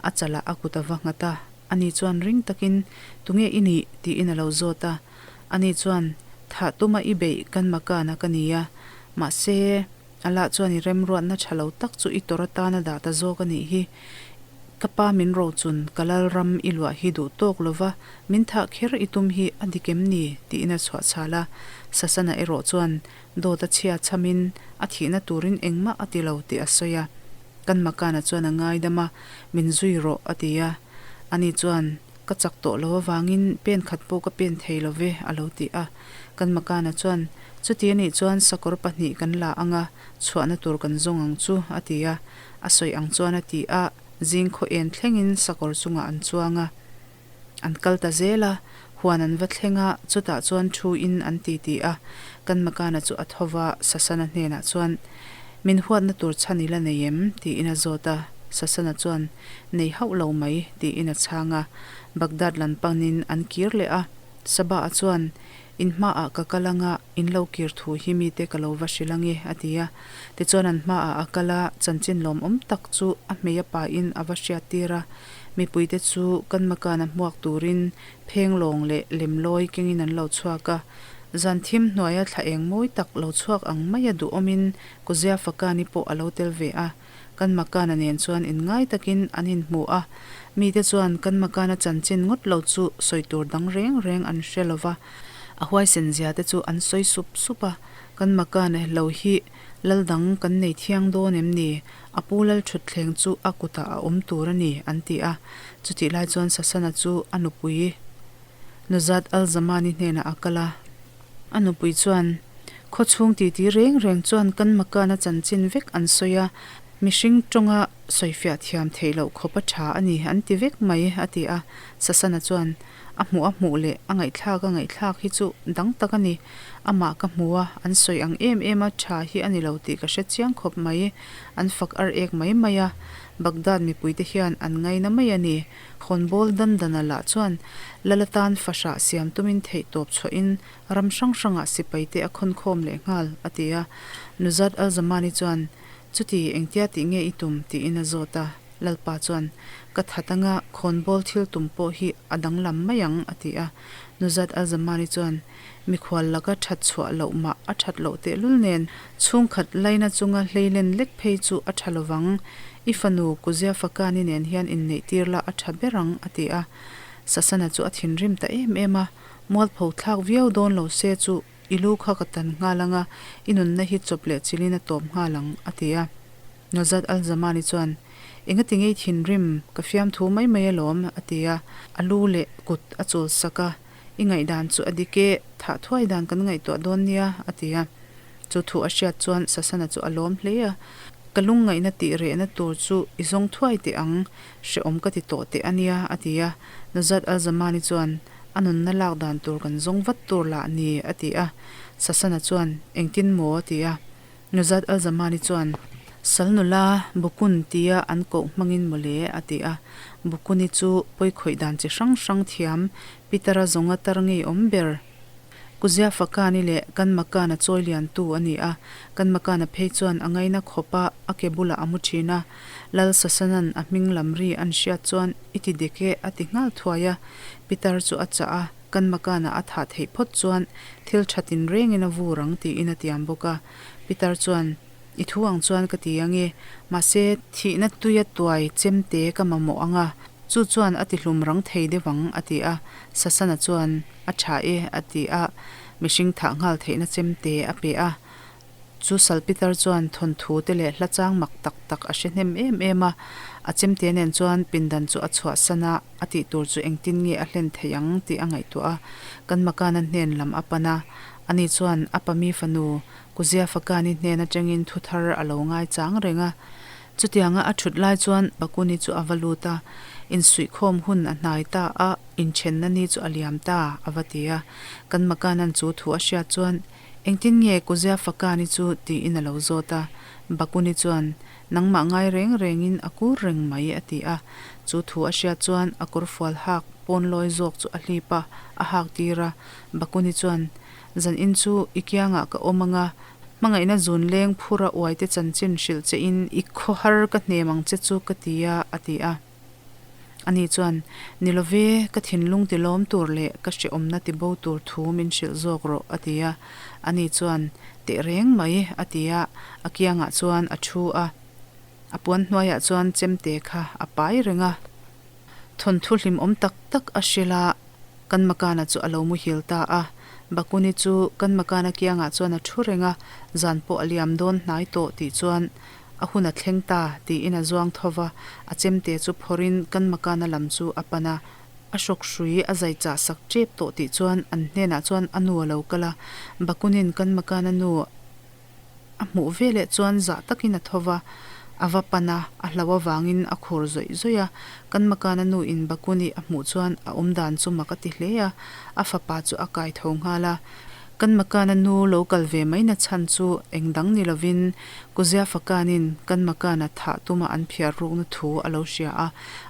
a chalah a kut a va nghat a. Ani chuan ring takin, Tunge i nih? tiin a lo zawt a. Ani chuan, Thah tuma i beih kan Makana ka ni a. Mahse, Allah chuan i remruatna tha lo tak chu i tawrh atana dah ta zawk a nih hi. Ka pa min rochun ka lalram i luah hi duh tawk lova min thah kher i tum hi a dik em ni? tiin a chhuah chhal a. Sasana erawh chuan dawt a chhia chhamin a thihna turin engmah a ti lo tih a sawi a. Kan Makana chuan a ngaidam a, Min zui rawh, a ti a. Ani chuan, Ka chak tawh lo avangin pen khat pawh ka pen thei lo ve, a lo ti a. Kan Makana chuan, Chuti anih chuan sakawr pahnih kan la ang a, chhuahna tur kan zawng ang chu, a ti a. A sawi ang chuan a ti a, zing khaw en thlengin sakawr chungah an chuang a. An kal ta zel a, huan an va thleng a, chutah chuan thu in an ti ti a. Kan Makana chu a tho va, Sasana hnenah chuan, Min huatna tur chhan i la nei em? tiin a zawt a. Sasana chuan, Nei hauh lo mai, tiin a chhang a. Baghdad lam panin an kir leh a. Sabah-a chuan, In hmaah ka kal anga, in lo kir thu hi mite ka lo va hrilh ange, a ti a. Tichuan an hmaah a kal a, chanchin lawmawm tak chu a hmei a pain a va hriattir a. Mipuite chu kan makana hmuak turin phenglawng leh lemlawi kengin an lo chhuak a. Zan thim hnuaia thla eng mawi tak lo chhuak ang maia duhawmin Kuzia Fakani pawh a lo tel ve a. Kan makana nen chuan inngai takin an inhmu a. Mite chuan kan makana chanchin ngawt lo chu sawi tur dang reng reng an hre lo va. A huaisen zia te chu an sawi sup sup a. Kan makana lo hi lal dang kan nei thiang dawn em ni? A pu lal thutthleng chu a kutah a awm tur a ni, an ti a. Chutih lai chuan Sasana chu a nupui Nuzat al-Zamani hnenah a kal a. A nupui chuan, Khaw chhung titi reng reng chuan kan Makana chanchin vek an sawi a, mihring tawnga sawifiah thiam theih loh khawp a tha a ni, an ti vek mai, a ti a. Sasana chuan, A hmuh a hmuh leh a ngaihthlak a ngaihthlak hi chu dang tak a ni. Amah ka hmu a, an sawi ang em em a tha hi a ni lo tih ka hre chiang khawp mai. An fak ar ek mai mai a, Baghdad mipuite hian an ngaina mai a ni. Khawnbawl Dandana lah chuan Lal atan fahrah siam tumin theihtawp chhuahin ram hrang hrangah sipaite a khawnkhawm leh nghal, a ti a. Nuzat al-Zamani chuan, Chuti, engtia tih nge i tum? tiin a zawt a. Lalpa chuan, Ka that anga khawnbawl thil tum pawh hi a danglam mai ang, a ti a. Nuzat al-Zamani chuan, Mikhual laka that chhuah loh mah a that loh tehlul nen, chhungkhat laina chunga hleilen lek phei chu a tha lovang. I fanu Kuzia Fakani nen hian inneih tir la a tha ber ang, a ti a. Sasana chu a thinrim ta em em a, Mualpho thlak viau dawn lo se chu i lu kha ka tan nghal anga, i nunna hi chawp leh chilin a tawp nghal ang, a ti a. Nozat al-Zamani chuan, Engati ngei thinrim, ka fiamthu mai mai alawm, a ti a. A lu leh kut a chul sak a, I ngaihdan chu a dik e, thah thuai dan kan ngaihtuah dawn nia, a ti a. Chu thu a hriat chuan Sasana chu a lawm hle a. Ka lungngaihna tih rehna tur chu i zawng thuai teh ang, hrehawm ka ti tawh teh a nia, a ti a. Nuzat Al-Zamani chuan, A nunna lak dan tur kan zawng vat tur lah ni, a ti a. Sasana chuan, Engtin maw? a ti a. Nuzat Al-Zamani chuan, Sal nula Bukun tia an koh hmangin mawle, a ti a. Bukuni chu pawikhawih dan chi hrang hrang thiam, Pitara zawnga tar ngeiawm ber. Kuzia Fakani leh kan Makana chawi liantu a ni a, kan Makana phei chuan a ngaina khawp a, a ke bulah a mu thin a. Lal Sasanan a hming lam ri an hriat chuan i ti dik e a ti nghal thuai a. Pitar chu a chah a, kan Makana a thah theih phawt chuan thil tha tinrengin a vur ang tiin a tiam bawk a. Pitar chuan I thu ang chuan ka ti ange, mahse thihna tuia tuai chemte ka mamawh ang a, Chu chuan a tihlum rang thei deuh ang, a ti a. Sasana chuan, A tha e, a ti a, mihring thah nghal theihna chemte a pe a. Chu Salpitar chuan thawnthu te leh hla chang mak tak tak a hre hnem em em a. A chemte nen chuan pindan chu a chhuahsan a, a tih tur chu engtin nge a hlen theih ang tih a ngaihtuah a. Kan Makana hnen lam a pan a. Ani chuan a pami fanu Kuzia Fakani hnen atangin thu thar a lo ngaichang reng a. Chutianga a thut lai chuan Bakuni chu a va lut a, insuihkhawm hun a hnai ta a, inthenna ni chu a liam ta, a va ti a. Kan Makanan chu thu a hriat chuan, Engtin nge Kuzia Fakani chu tiin a lo zawt a. Bakuni chuan, Nangmah ngai reng rengin a kur reng mai, a ti a. Chu thu a hriat chuan a kawrfual hak pawnlawi zawk chu a hlip a, a hak tir a. Bakuni chuan, Zan in chu i kiangah ka awm anga, Hmangaihna zun leng phura uaite chanchin hrilh che in i khawhar ka hnem ang che chu ka ti a, a ti a. Ani chuan, Ni lo ve, ka thinlung ti lawm tur leh ka hrehawmna ti bo tur thu min hrilh zawk rawh, a ti a. Ani chuan, Teh reng mai, a ti a, a kiangah chuan a thu a. A puan hnuaiah chuan chemte kha a pai reng a. Thawnthu hlimawm tak tak a hrilh a, kan Makana chu a lo muhil ta a. Bakuni chu kan Makana kiangah chuan a thu reng a, zan pawh a liam dawn hnai tawh tih chuan a hun a thleng ta tiin a zuang tho va, a chemte chu phawrhin kan Makana lam chu a pan a. A hrawk hrui a zai chah sak tep tawh tih chuan an hnenah chuan a nu a lo kal a, Bakunin kan Makana nu A hmuh veleh chuan zah takin a tho va, a va pan a, a hlo avangin a khur zawih zawih a. Kan Makana nu in Bakuni a hmuh chuan a awmdan chu mak a ti hle a, a fapa chu a kai tho nghal a. Kan Makana nu lo kal ve mai na chhan chu eng dang ni lovin Kuzia Fakanin kan Makana thah tuma an phiar rukna thu a lo hria a,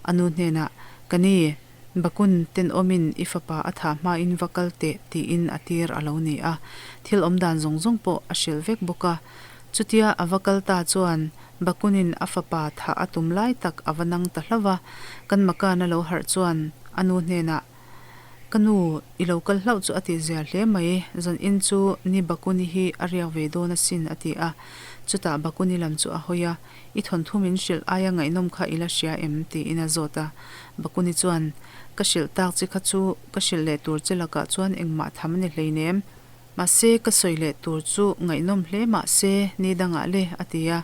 a nu hnenah, Ka ni, Bakun tenawmin i fapa a thah hmain va kal teh tiin a tir a lo ni a, thil awmdan zawng zawng pawh a hrilh vek bawk a. Chutia a va kal ta chuan Bakunin a fapa thah a tum lai tak a va nang ta hlauh a, kan Makan a lo harh chuan a nu hnenah, Ka nu, i lo kal hlauh chu a tih zia hle mai, zanin chu ni Bakuni hi a riak ve dawn asin a ti a. Chutah Bakuni lam chu a hawi a, I thawnthu min hrilh aia ngaihnawm kha i la hria em? tiin a zawt a. Bakuni chuan, Ka hrilh tak che kha chu ka hrilh leh tur che lakah chuan engmah tham a ni hleinem. Mahse, ka sawi leh tur chu ngaihnawm hle mah se, ni dangah le, a ti a.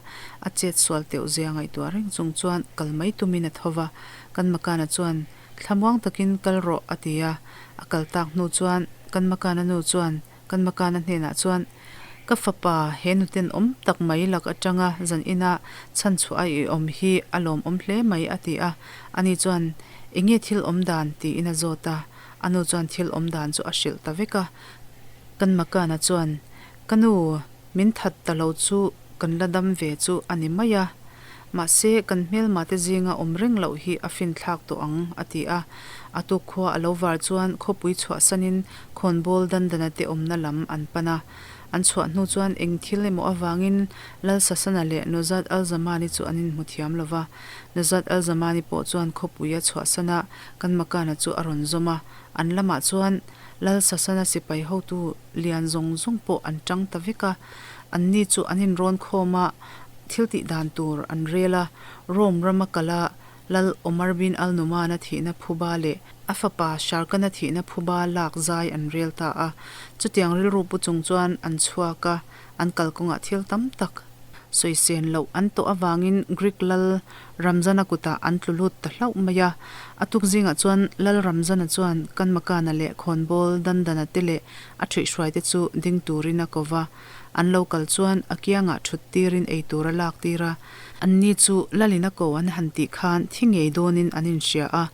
A chet sual teuh zia ngaihtuah reng chung chuan kal mai tumin a tho va. Kan Makana chuan, Thlamuang takin kal rawh, a ti a. A kal tak hnu chuan kan Makana nu chuan, Kan Makana hnenah chuan, Ka fapa, he nuten awm tak mai lak atanga zan ina chhan chhuah a i awm hi a lawmawm hle mai, a ti a. Ani chuan, Enge thil awm dan? tiin a zawt a. A nu chuan thil awm dan chu a hrilh ta vek a. Kan Makana chuan, Ka nu, min that ta lo chu kan la dam ve chu a ni mai a. Mahse, kan hmelmate zinga awm reng loh hi a finthlak tawh ang, a ti a. A tuk khua a lo var chuan khawpui chhuahsanin khawnbawl dandana te awmna lam an pan a. An chhuah hnu chuan eng thil emaw avangin Lal Sasana leh Nozat Al-Zamani chu an inhmu thiam lo va. Nozat Al-Zamani pawh chuan khawpui a chhuahsan a, kan Makana chu a rawn zawm a. An lamah chuan Lal Sasana sipai hotu lian zawng zawng pawh an tang ta vek a. Anni chu an inrawn khawm a, thil tih dan tur an rel a, Rome rama kal a Lal Omar bin al-Numan-a thihna phuba leh a fapa Sharkan-a thihna phuba lak zai an rel ta a. Chutiang rilru pu chung chuan an chhuak a, an kalkawngah thil tam tak sawisen loh an tawh avangin Greek lal Ramzana kutah an tlu lut ta hlauh mai a. A tuk zingah chuan Lal Ramzana chuan Kanmakana leh Khawnbawl Dandana te leh a ṭhuihhruaite chu ding turin a ko va. An lo kal chuan a kiangah thut tirin ei tur a lak tir a. Anni chu Lalin a ko an han tih khan thi ngei dawnin an inhria a,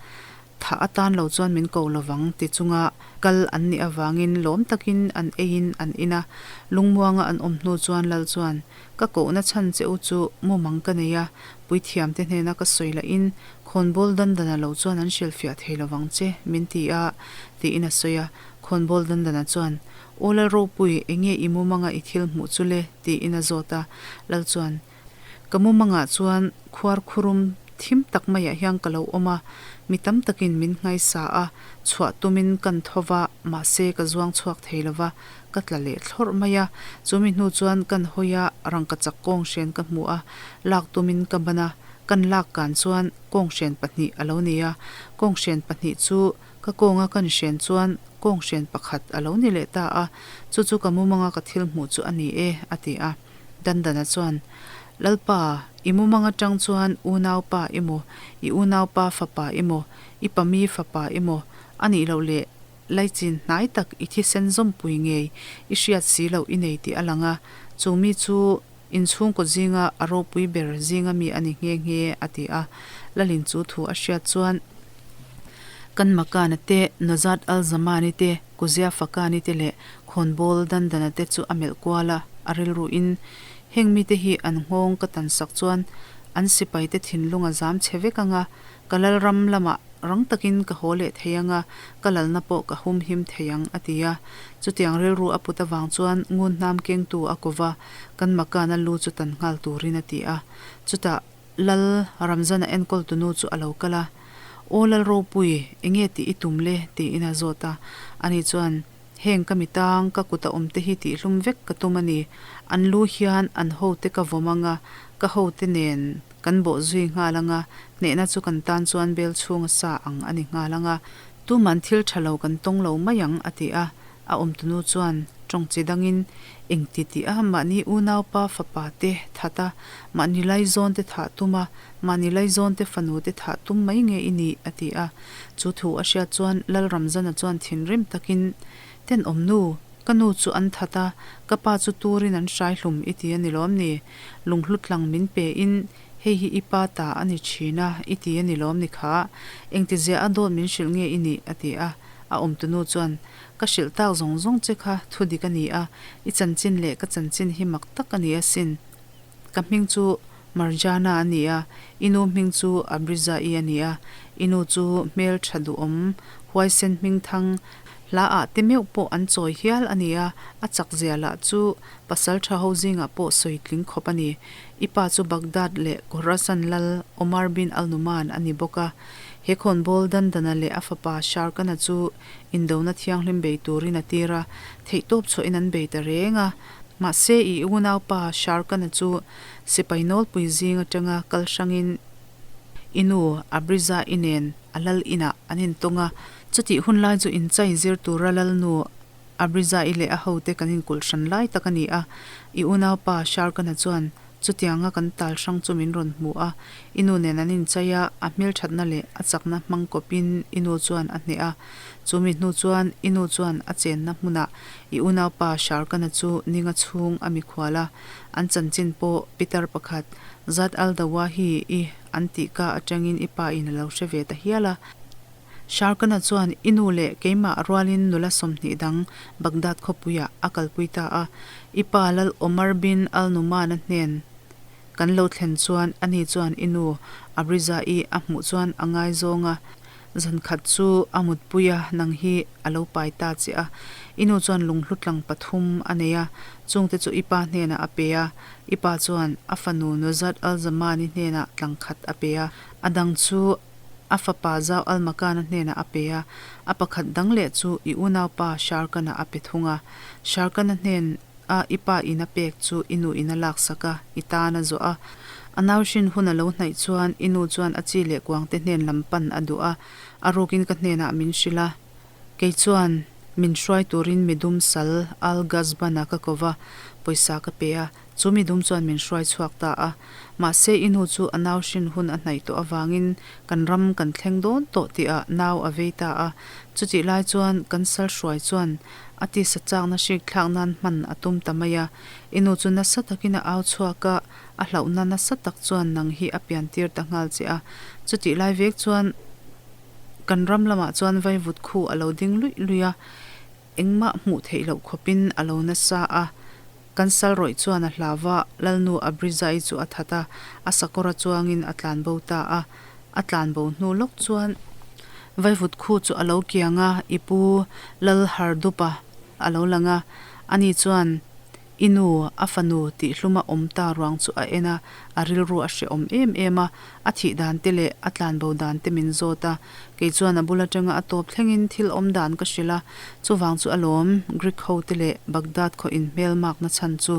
Thah atan lo chuan min ko lovang ti chunga kal an nih avangin lawm takin an eiin an in a. Lungmuanga an awm hnu chuan Lal chuan, Ka kohna chhan che u chu mumang ka nei a, puithiamte hnena ka sawi lahin khawnbawl dandana lo chuan an hrilhfiah thei lovang che, min ti a, tiin a sawi a. Khawnbawl dandana chuan, Aw Lal Ropui, enge i mumanga i thil hmuh chu le? tiin a zawt a. Lal chuan, Ka mumangah chuan khuar khurum thim tak maiah hian ka lo awm a, mi tam takin min nghaisa a, chhuah tumin kan tho va, mahse ka zuang chhuak thei lo va, ka tla leh thlawrh mai a. Chumi hnu chuan kan hawi a, rangkachak kawnghren ka hmu a, lak tumin ka ban a, kan lak kan chuan kawnghren pahnih a lo ni a, kawnghren pahnih chu ka kawnga kan hren chuan kawnghren pakhat a lo ni leh ta a, chu chu ka mumanga ka thil hmuh chu a ni e, a ti a. Dandana chuan, Lalpa, i mumang atang chuan unaupa emaw, i unaupa fapa emaw, i pami fapa emaw, a nih loh leh laichin hnai tak i thisen zawmpui ngei i hriat si loh i nei tih a lang a, chu mi chu inchhungkaw zinga a ropui ber zinga mi a ni nghe nghe, a ti a. Lalin chu thu a hriat chuan kan Makana te, Nozat Al-Zamani te, Kuzia Fakani te leh Khawnbawl Dandana te chu a melh kual a, a rilruin, Heng mite hi an nghawng ka tansak chuan an sipaite thinlung a zam chhe vek ang a, ka lalram lamah rang takin ka haw leh thei ang a, ka lalna pawh ka humhim thei ang, a ti a. Chutiang rilru a put avang chuan ngun hnam kengtu a ko va, kan Makana lu chu tan nghal turin a ti a. Chutah. Lal Ramzana enkawltu nu chu a lo kal a, Aw Lal Ropui, enge tih i tum le? tiin a zawt a. Ani chuan, Heng ka mi tang, ka kut a awm te hi tihhlum vek ka tum a ni. An lu hian an hote ka vawm ang a, ka hote nen kan bawh zui nghal ang a, hnehna chu kan tan chuan bel chhunga sa ang a ni nghal ang a. Tuman thil tha lo kan tawng lo mai ang, a ti a. A awmtunu chuan tawng chi dangin engti tih a mahni unaupa fapa te that a, mahni laizawn te thah tum a, mahni laizawn te fanu te thah tum mai nge i nih? a ti a. Chu thu a hriat chuan Lalramzana chuan thinrim takin, Tenawm nu, ka nu chu an that a, ka pa chu turin an hrai hlum i ti a ni lawm ni? Lunghlu tlang min pe in hei hi i pa ta a ni thin a i ti a ni lawm ni kha? Engtizia a dawt min hrilh nge i nih? a ti a. A awmtunu chuan, Ka hrilh tak zawng zawng che kha thu dik a ni a, i chanchin leh ka chanchin hi mak tak a ni asin. Ka hming chu Marjana a ni a, i nu hming chu Abriza-i a ni a, i nu chu hmel tha duhawm, huaisen hming thang, hla ah te meuh pawh an chawi hial a ni a, a chak zia lah chu pasal tha ho zingah pawh sawi tling khawp a ni. I pa chu Baghdad leh Khorasan lal Omar bin al-Numan a ni bawk a. He khawnbawl Dandana leh a fapa Sharkana chu Indona thianghlim bei turin a tir a, theihtawp chhuahin an bei ta reng a. Mahse, i unaupa Sharkana chu sipai nawlpui zing atanga kal hrangin i nu Abriza-i nen a lal inah an intawng a. Chutih hun lai chu inchai zir tura lalnu Abriza-i leh a hote kan inkulh hran lai tak a ni a. I unaupa Sharkana chuan Chutianga kan tal hrang chu min rawn hmu a, i nu nen an inchai a, a hmelthatna leh a chakna hmang kawpin i nu chuan a hneh a. Chu mi hnu chuan i nu chuan a chenna hmunah i unaupa Sharkana chu ninga chhung a mikhual a, an chanchin pawh pitar pakhat Zat al-Dawahi-i an tih ka atangin i pa in a lo hre ve ta hial a. Sharkana chuan i nu leh keimah rualin nula 20 dang Baghdad khawpuiah a kalpui ta a. I pa Lal Omar bin al-Numan-a hnen kan lo thlen chuan ani chuan i nu Abriza-i a hmuh chuan a ngaizawng a, zan khat chu a mutpui a, nang hi a lo pai ta che a. I nu chuan lunghlu tlang pathum a nei a, chungte chu i pa hnenah a pe a. I pa chuan a fanu Nuzhat al-Zamani hnenah tlang khat a pe a, a dang chu A fapa Zau Al-Makana hnenah a pe a, a pakhat dang leh chu i unaupa Sharkana a pe thung a. Sharkana hnen a i pa in a pek chu i nu in a laksak a, i tan a zawh a. A nau hrin hun a lo hnaih chuan i nu chuan a chi leh kuangte hnen lam pan a duh a, a rukin ka hnenah min hrilh a. Kei chuan min hruai turin midum sal Al-Ghazban-a ka ko va, pawisa ka pe a. Chu mi dum chuan min hruai chhuak ta a. Mahse i nu chu a nau hrin hun a hnaih tawh avangin kan ram kan thleng dawn tawh tihah nau a vei ta a. Chutih lai chuan kan sal hruai chuan a tisa chakna hrik thlak nan hman a tum ta mai a. I nu chu nasa takin a au chhuak a, a hlauhna nasa tak chuan nang hi a pian tir ta nghal che a. Chutih lai vek chuan kan ram lamah chuan vaivut khu a lo ding luih luih a, engmah hmuh theih loh khawpin a lo nasa a. Kan sal rawih chuan a hlau va, Lalnu Abrizai chu a that a, a sakawr a chuangin a tlanbo ta a. A tlanbo hnu lawk chuan vaivut khu chu a lo kiang a, i pu Lal Hardupa a lo lang a, ani chuan i nu, a fanu tihhluma awm ta ruang chu a en a, a rilru a hrehawm em em a, a thih dan te leh a tlanbo dan te min zawt a, kei chuan a bul atanga a tawp thlengin thil awm dan ka hrilh a, chuvang chu alawm Greek ho te leh Baghdad khaw inhmel makna chhan chu.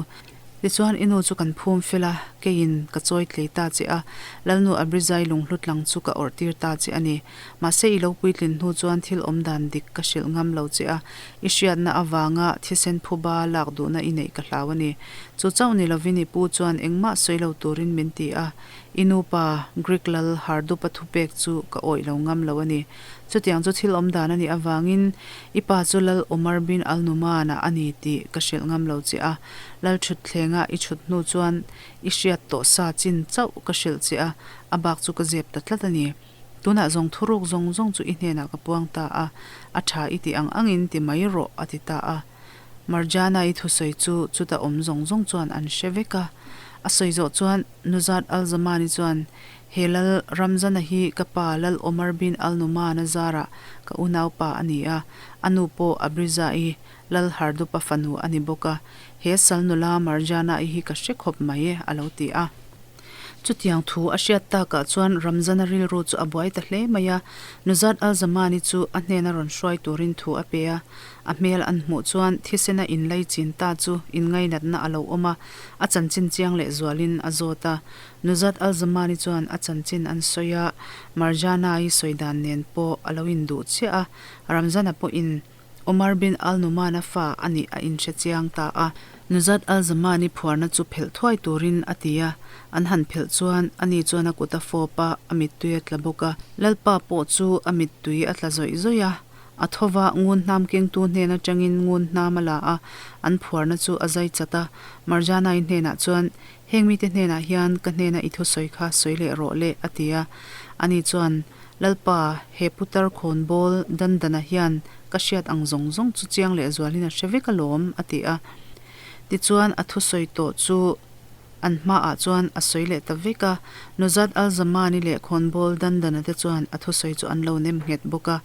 Tichuan i nu chu kan phum fel a, keiin ka chawi tlei ta che a, Lalnu Abrizai lunghlu tlang chu ka awrh tir ta che a ni. Mahse i lo puitlin hnu chuan thil awm dan dik ka hrilh ngam lo che a, i hriatna avanga thisen phuba lak duhna i neih ka hlau a ni. Chu chauh ni lovin i pu chuan engmah sawi lo turin min ti a, I nupa Greek lal Hardupa thupek chu ka awih lo ngam lo a ni. Chutiang chu thil awm dan a nih avangin i pa chu Lal Omar bin Al-Numan-a a ni tih ka hrilh ngam lo che a. Lal thutthlengah i chhut hnu chuan i hriat tawh sa chin chauh ka hrilh che a, a bak chu ka zep ta tlat a ni. Tunah zawng thuruk zawng zawng chu i hnenah ka puang ta a, a tha i tih ang angin ti mai rawh a ti ta a. Marjana-i thusawi chu chuta awm zawng zawng chuan an hre vek a. A sawi zawh chuan Nuzat al-Zamani chuan, He Lal Ramzana hi ka pa Lal Omar bin al-Numan-a zarah ka unaupa a ni a, a nu pawh Abriza-i Lal Hardupa fanu a ni bawk a, he sal nula Marjana-i hi ka hre khawp mai e, a lo ti a. Chutiang thu a hriat takah chuan Ramzana rilru chu a buai ta hle mai a, Nuzat al-Zamani chu a hnena rawn hruai turin thu a pe a. A hmel an hmuh chuan thisena inlei chin ta chu inngainatna a lo awm a, a chanchin chiang leh zualin a zawt a. Nuzat al-Zamani chuan a chanchin an sawi a, Marjana-i sawi dan nen pawh a lo induh chiah a, Ramzana pawhin Omar bin al-Numan-a fa a nih a inhre chiang ta a. Nuzat al-Zamani phuarna chu phelh thuai turin a ti a, an han phelh chuan ani chuan a kut a fawp a, a mittui a tla bawk a. Lalpa pawh chu a mittui a tla zawih zawih a, a tho va, ngun hnam kengtu hnen atangin ngun hnam a la a, an phuarna chu a zai chat a. Marjana-i hnenah chuan, Heng mite hnenah hian ka hnena i thusawi kha sawi leh rawh le, a ti a. Ani chuan, Lalpa, he putar khawnbawl Dandana hian ka hriat ang zawng zawng chu chiang leh zualin a hre vek alawm, a ti a. Tichuan, a thusawi tawh chu an hmaah chuan a sawi leh ta vek a. Nuzat al-Zamani leh khawnbawl Dandana te chuan a thusawi chu an lo nem nghet bawk a.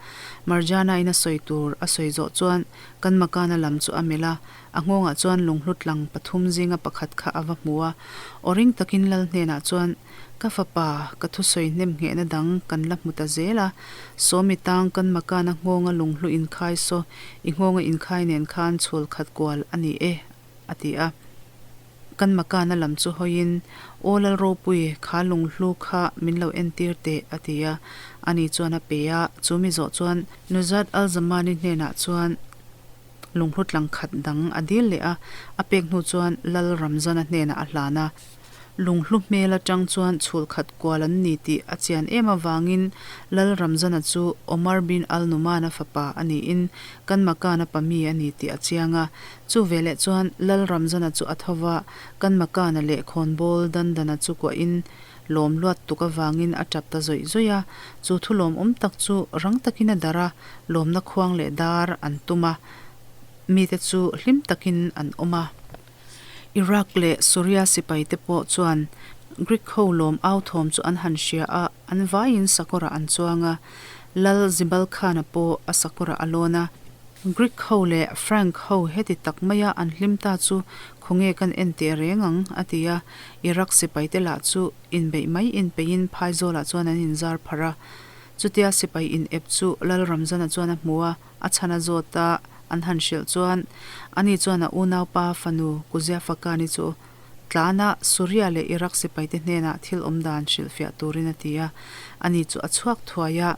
Marjana-in a sawi tur a sawi zawh chuan kan Makana lam chu a melh a, a nghawngah chuan lunghlu tlang pathum zinga pakhat kha a va hmu a. Aw ring takin lal hnenah chuan, Ka fapa, ka thusawi hnem nghehna dang kan la hmu ta zel a, Sawmi tang kan Makana nghawnga lunghlu inkhai saw, i nghawnga inkhai nen khan chhul khat kual a ni e, a ti a. Kan Makana lam chu hawiin, Aw Lalropui, kha lunghlu kha min lo entir teh, a ti a. Ani chuan a pe a, chu mi zawh chuan Nuzhat al-Zamani hnenah chuan, Lunghlu tlang khat dang a dil leh a, a pek hnu chuan Lal Ramzana hnenah a hlan a. Lunghlu hmel atang chuan chhul khat kual an ni tih a chian em avangin Lal Ramzana chu Omar bin al-Numan-a fapa a niin kan Makan-a pa mi a ni tih a chiang a. Chu veleh chuan Lal Ramzana chu a tho va, kan Makan-a leh khawnbawl Dandana chu kuahin lawm luat tuk avangin a tap ta zawih zawih a. Chu thu lawmawm tak chu rang takin a darh a, lawmna khuang leh dar an tum a, mite chu hlim takin an awm a. Iraq leh Suria sipai te pawh chuan Greek ho lawm au thawm chu an han hria a, an vaiin sakawrah an chuang a. Lal Zibalkhana pawh a sakawrah a lawn a. Greek ho leh Frank ho heti tak maia an hlim ta chu khawnge kan en teh reng ang, a ti a. Iraq sipai te lah chu inbeih mai inpeihin phaizawlah chuan an inzar pharh a. Chutia sipai in ep chu Lal Ramzana chuan a hmu a, a chhan a zawt a, an han hrilh chuan ani chuan a unaupa fanu Kuzia Fakani chu tlana Suria leh Iraq sipaite hnenah thil awm dan hrilhfiah turin a ti a. Ani chu a chhuak thuai a,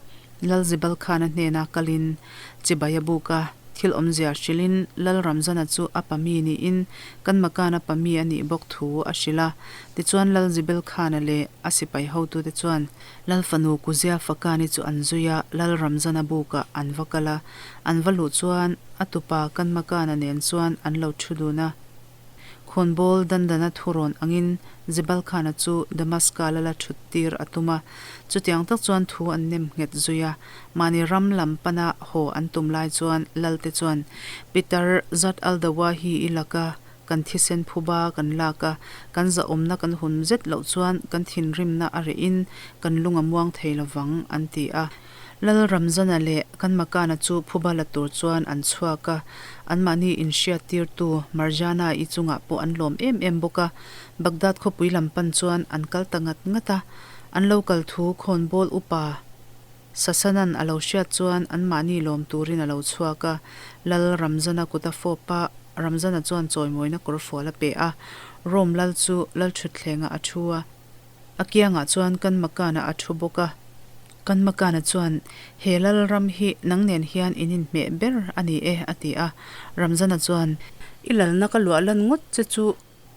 Lal Zibal Khan-a hnena kalin chibai a buk a. Thil awmzia hrilhin Lal Ramzana chu a pami niin kan Makana pami a nih bawk thu a hrilh a. Tichuan Lal Zibel Khana leh a sipai hotute chuan Lal fanu Kuzia Fakani chu an zui a, Lal Ramzana bukah an va kal a. An va luh chuan a tupa kan Makana nen chuan an lo thu dun a. Khawnbawl Dandana thurawn angin Zebal Khana chu Damaska lala thut tir a tum a. Chutiang tak chuan thu an nem nghet zui a. Mahni ram lam pana haw an tum lai chuan Lalte chuan, Pitar Zat al-Dawahi i laka kan thisen phuba kan lak a, kan zahawmna kan hun zet loh chuan kan thinrimna a rehin kan lung a muang thei lovang, an ti a. Lal Ramzana leh kan Makana chu phuba la tur chuan an chhuak a, anmahni inhriattirtu Marjana-i chungah pawh an lawm em em bawk a. Baghdad khawpui lam pan chuan an kal ta ngat ngat a, an lo kal thu khawnbawl upa Sasanan a lo hriat chuan anmahni lawm turin a lo chhuak a, Lal Ramzana kut a fawp a, Ramzana chuan chawimawina kawr fual a pe a, Rome lal chu lal thutthlengah a thu a, a kiangah chuan kan Makana a thu bawk a. Kan Makana chuan, He lal ram hi nang nen hian in inhmeh ber a ni e, a ti a. Ramzana chuan, I lalna ka luah lan ngawt che chu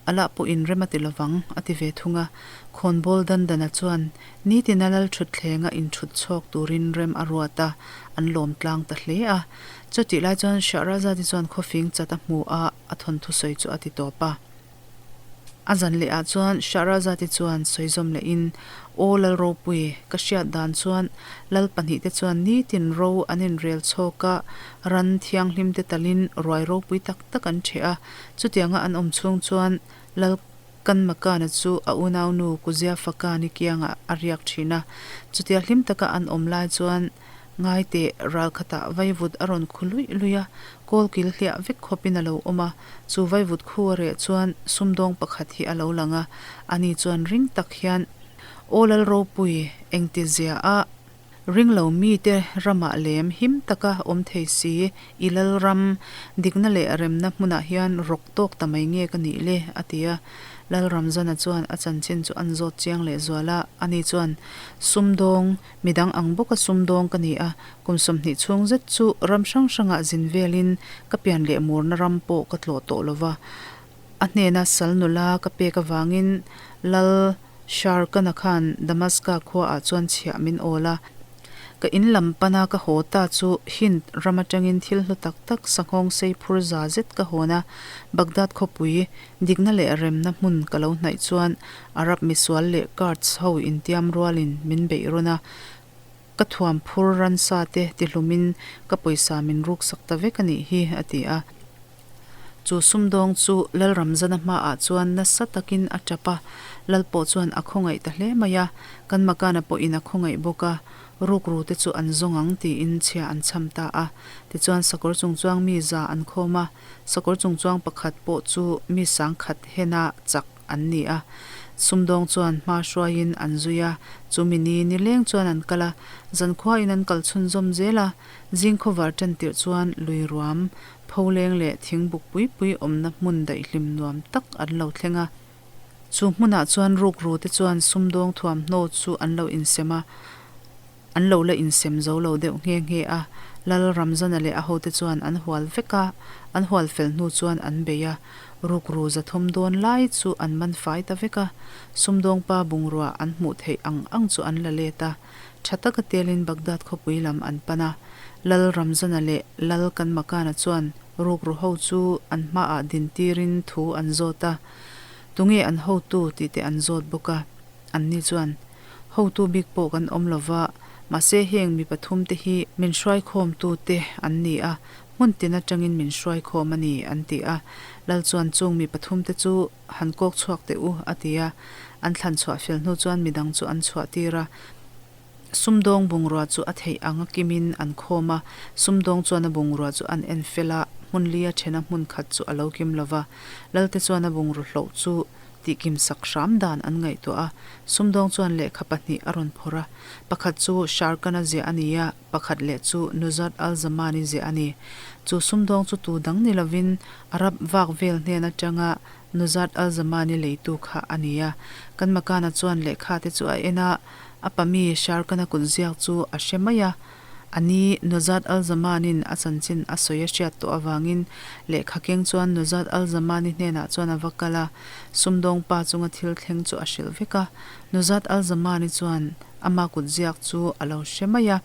A lah pawhin rem a ti lovang, a ti ve thung a. Khawnbawl Dandana chuan nitina lal thutthleng a inthut chhawk turin rem a ruat a, an lawm tlang ta hle a. Chutih lai chuan Shahrazadi chuan khawfing chat a hmu a, a thawnthu sawi chu a ti tawp a. A zan leh ah chuan Shahrazadi chuan sawi zawm lehin, Aw Lal Ropui, ka hriat dan chuan Lal pahnihte chuan nitin ro an inrel chhawk a, ran thianghlimte talin ruai ropui tak tak an ṭheh a, Chutianga an awm chhung chuan Lal Kanmakana chu a unaunu Kuzia Fakani kiangah a riak thin a. Chutia hlim taka an awm lai chuan Ngaite ral khatah vaivut a rawn khu luih luih a, kawlkil hliah vek khawpin a lo awm a. Chu vaivut khu a reh chuan sumdawng pakhat hi a lo lang a, ani chuan ring tak hian, Aw Lal Ropui, engti zia a? Ringlo mite ramah lem him taka awm thei si, i lal ram, dikna leh remna hmunah hian rawk tawk ta mai nge ka nih le? a ti a. Lal Ramzana chuan a chanchin chu an zawt chiang leh zual a, ani chuan, Sumdawng, midang ang bawka sumdawng ka ni a, kum 20 chhung zet chu ram hrang hrangah zin velin ka pian leh murna ram pawh ka tlawh tawh lo va, a hnena sal nula ka pek avangin Lal Sharkana khan Damaska khuaah chuan chhiah min awl a, ka in lam pana ka haw ta chu Hind ram atangin thil hlu tak tak sanghawng sei phur za zet ka hawn a, Baghdad khawpui dikna leh remna hmun ka lo hnaih chuan Arab misual leh Kurds ho intiam rualin min beih rawn a, ka thuam phur ransa te tihlumin ka pawisa min ruksak ta vek a nih hi, a ti a. Chu sumdawng chu Lal Ramzana hmaah chuan nasa takin a tap a, Lal pawh chuan a khawngaih ta hle mai a, kan Makana pawhin a khawngaih bawk a, rukru te chu an zawng ang tiin chhia an chham ta a. Tichuan sakawr chungchuang mi za an khawm a, sakawr chungchuang pakhat pawh chu mi sangkhat hena chak an ni a. Sumdawng chuan hma hruaiin an zui a, chumi ni nileng chuan an kal a, zankhuain an kal chhunzawm zel a, zing khawvar tan tirh chuan lui ruam Pholeng leh thingbuk pui pui awmna hmun daihhlim nuam tak an lo thleng a. Chu hmunah chuan rukru te chuan sumdawng thuamhnaw chu an lo insem a, an lo la insem zo lo deuh nghe nghe a. Lal Ramzana leh a hote chuan an hual vek a, an hual fel hnu chuan an bei a. Rukru zathum dawn lai chu an man fai ta vek a, sumdawng pa bungrua an hmuh theih ang ang chu an la let a. Tha taka telin Baghdad khawpui lam an pan a. Lal Ramzana leh Lal Kanmakana chuan rukru ho chu an hmaah dintirin thu an zawt a, tunge an hotu tih te an zawt bawk a. Anni chuan, Hotu bik pawh kan awm lo va, mahse heng mi pathum te hi min hruaikhawmtu te an ni a, hmun tin atangin min hruaikhawm a ni, an ti a. Lal chuan chung mi pathum te chu han kawk chhuak teh u, a ti a. An thlan chhuah fel hnu chuan midang chu an chhuah tir a. Sumdawng bungrua chu a theih ang a kimin an khawm a, sumdawng chuan a bungrua chu an en fel a, hmun li a then a hmun khat chu a lo kim lo va. Lalte chuan a bungraw hloh chu tihkim sak hram dan an ngaihtuah a, sumdawng chuan lehkha pahnih a rawn phawrh a, pakhat chu Sharkana ziah a ni a, pakhat leh chu Nuzhat al-Zamani ziah a ni. Chu sumdawng chu tu dang ni lovin Arab vak vel hnen atanga Nuzhat al-Zamani leitu kha a ni a. Kan Makana chuan lehkha te chu a en a, a pami Sharkana kut ziak chu a hre mai a. A ni, Nuzhat al-Zamani'n a chanchin a sawi a hriat tawh avangin lehkha keng chuan Nuzhat al-Zamani hnenah chuan a va kal a, sumdawng pa chunga thil thleng chu a hrilh vek a. Nuzhat al-Zamani chuan ama kutziak chu a lo hre mai a.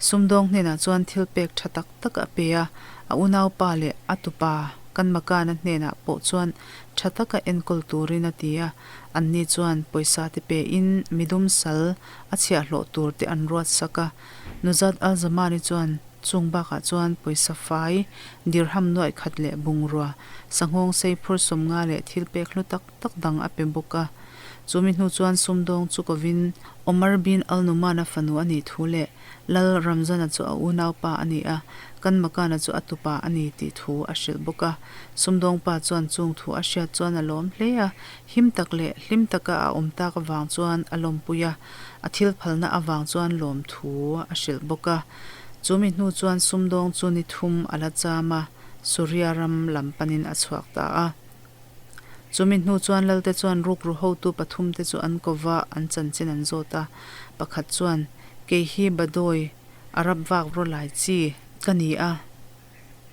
Sumdawng hnenah chuan thil pek tha tak tak a pe a, a unaupa leh a tupa Kanmakana hnenah pawh chuan tha taka enkawl turin a ti a. Anni chuan pawisa te pein midum sal a chhiahhlawh tur te an ruat sak a. Nuzat al-Zamani chuan chung bakah chuan pawisa fai, dirham nuaih khat leh bungrua, sanghawng sei phur 50 leh thil pek hlu tak tak dang a pe bawk a. Chumi hnu chuan sumdawng chu kovin Omar bin al-Numan-a fanu a nih thu leh Lal Ramzan-a chu a unaupa a ni a, kan Makana chu a tupa a ni tih thu a hrilh bawk a. Sumdawng pa chuan chung thu a hriat chuan a lawm hle a, him tak leh hlim taka a awm tak avang chuan a lawmpui a, a thil phalna avang chuan lawm thu a hrilh bawk a. Chumi hnu chuan sumdawng chu ni thum a la cham a, Suria ram lam panin a chhuak ta a. Chumi hnu chuan Lalte chuan rukru hotu pathumte chu an ko va, an chanchin an zawt a. Pakhat chuan, Kei hi Badawi, Arab vak rawlai chi ka ni a.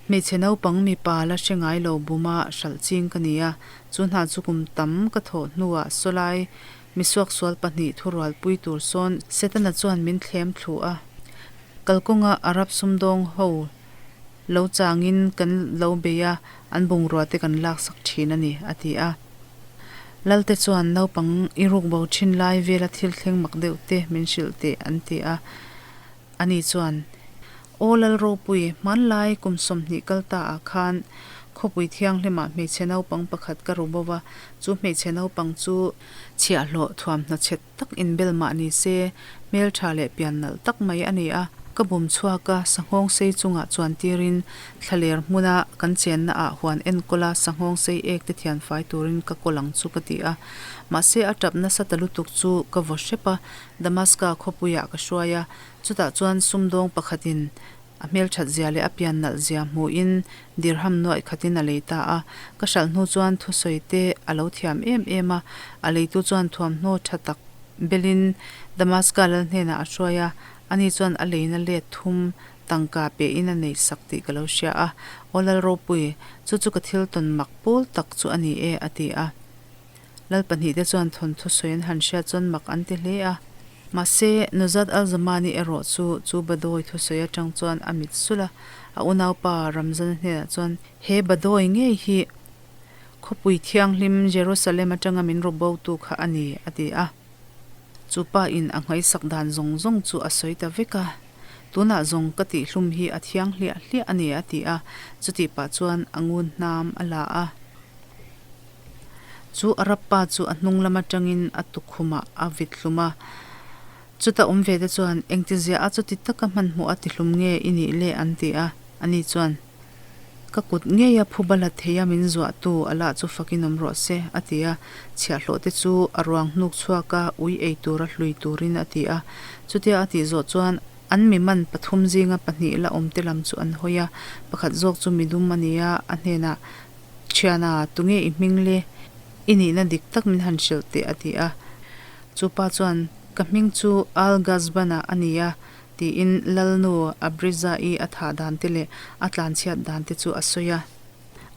Hmeichhe naupang mipa la hre ngai lo buma hralh ching ka ni a. Chu hna chu kum tam ka thawh hnuah sawlai misuaksual pahnih thurualpui tur sawn Setana chuan min thlem thlu a. Kalkawnga Arab sumdawng ho Lo changin kan lo bei a, an bungrua te kan laksak thin a ni, a ti a. Lalte chuan naupang i ruk bo thin lai vela thil thleng mak deuh te min hrilh teh an ti a. Ani chuan, Aw Lal Ropui, hmanlai kum 20 kal ta ah khan khawpui thianghlimah hmeichhe naupang pakhat ka ru bo va, chu hmeichhe naupang chu chhiahhlawh thuamhnaw chhet tak inbel mah ni se, hmeltha leh pian nalh tak mai a ni a. Ka bum chhuak a, sanghawng sei chungah chuan tirin thlaler hmuna kan chenna ah huan enkawl a sanghawng sei ek te thian fai turin ka kawl ang chu ka ti a. Mahse a tap nasa ta lutuk chu ka vaw hrep a, Damaska khawpuiah ka hruai a, chutah chuan sumdawng pakhatin A hmelthat zia leh a pian nalh zia hmuhin dirham nuaih khatin a lei ta a. Ka hralh hnu chuan thusawi te a lo thiam em em a. A leitu chuan thuamhnaw tha tak belin Damaska lal hnenah a hruai a, ani chuan a leina let thum tangka pehin a nei sak tih ka lo hria a. Aw Lal Ropui, chu chu ka thil tawn mak pawl tak chu a ni e, a ti a. Lal pahnihte chuan thawnthu sawi an han hriat chuan mak an ti hle a. Mahse, Nuzat al-Zamani erawh chu chu Badawi thusawi atang chuan a mit sulh a, a unaupa Ramzana hnenah chuan, He Badawi ngei hi khawpui thianghlim Jerusalem atanga min rawp botu kha a ni, a ti a. Chu pa in a nghaihsak dan zawng zawng chu a sawi ta vek a, Tunah zawng ka tihhlum hi a thiang hliah hliah a ni, a ti a. Chutih pah chuan a ngun hnam a la a. Chu Arab pa chu a hnung lam atangin a tukhumah a vit hlum a. Chuta awm ve te chuan, Engtizia a chuti taka hmanhmawh a tihlum nge i nih le? an ti a. Ani chuan, Ka kut ngeia phuba la theia min zuahtu a lah chu fakin awm rawh se, a ti a. Chhiahhlawh te chu a ruang hnuk chhuak a, ui ei tura hlui turin a ti a. Chutia a tih zawh chuan an mi man pathum zinga pahnih la awm te lam chu an hawi a. Pakhat zawk chu midum a ni a, a hnenah, Thiana, tunge i hming le? I nihna dik tak min han hrilh teh, a ti a. Chu pa chuan, Ka hming chu Al Ghazban-a a ni a, tiin Lalnu Abriza-i a thah dan te leh a tlanchhiat dan te chu a sawi a.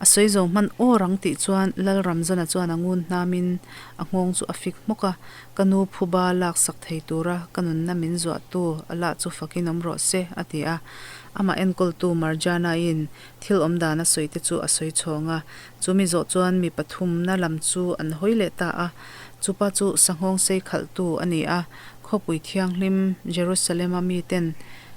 A sawi zo hman aw rang tih chuan Lal Ramzana chuan a ngun hnamin a nghawng chu a fik hmawk a, Ka nu phuba laksak thei tura ka nunna min zuahtu a lah chu fakin awm rawh se, a ti a. Amah enkawltu Marjana-in Thil awm dan a sawi te chu a sawi chhawng a, chu mi zawh chuan mi pathumna lam chu an hawi leh ta a. Chu pa chu sanghawng sei khalhtu a ni a, khawpui thianghlim Jerusalem-a miten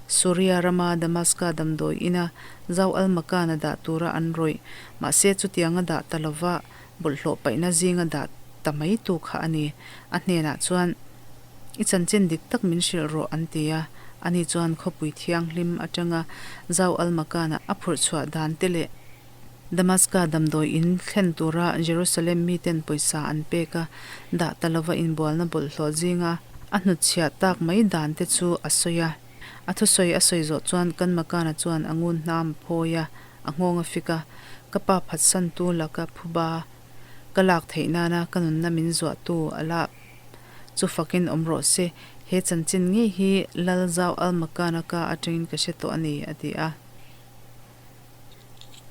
Suria rama Damaska damdawi ina Zau al-Makan-a dah tura an rawih. Mahse chutianga dah ta lova bawlhhlawh paihna zinga dah ta mai tu kha a ni. A hnenah chuan, I chanchin dik tak min hrilh rawh, an ti a. Ani chuan khawpui thianghlim atanga Zau al-Makan-a a phurh chhuah dan te leh Damaska damdawi in thlen tura Jerusalem miten pawisa an pek a, dah ta lova inbualna bawlhhlawh zinga a hnutchhiah tak mai dan te chu a sawi a. A thusawi a sawi zawh chuan kan Makana chuan a ngun hnam a phawi a, a nghawng a fik a, Ka pa phatsantu laka phuba ka lak theih nana ka nunna min zuahtu a la chu fakin awm rawh se. He chanchin ngei hi Lal Zau Al-Makana ka atangin ka hre tawh a ni, a ti a.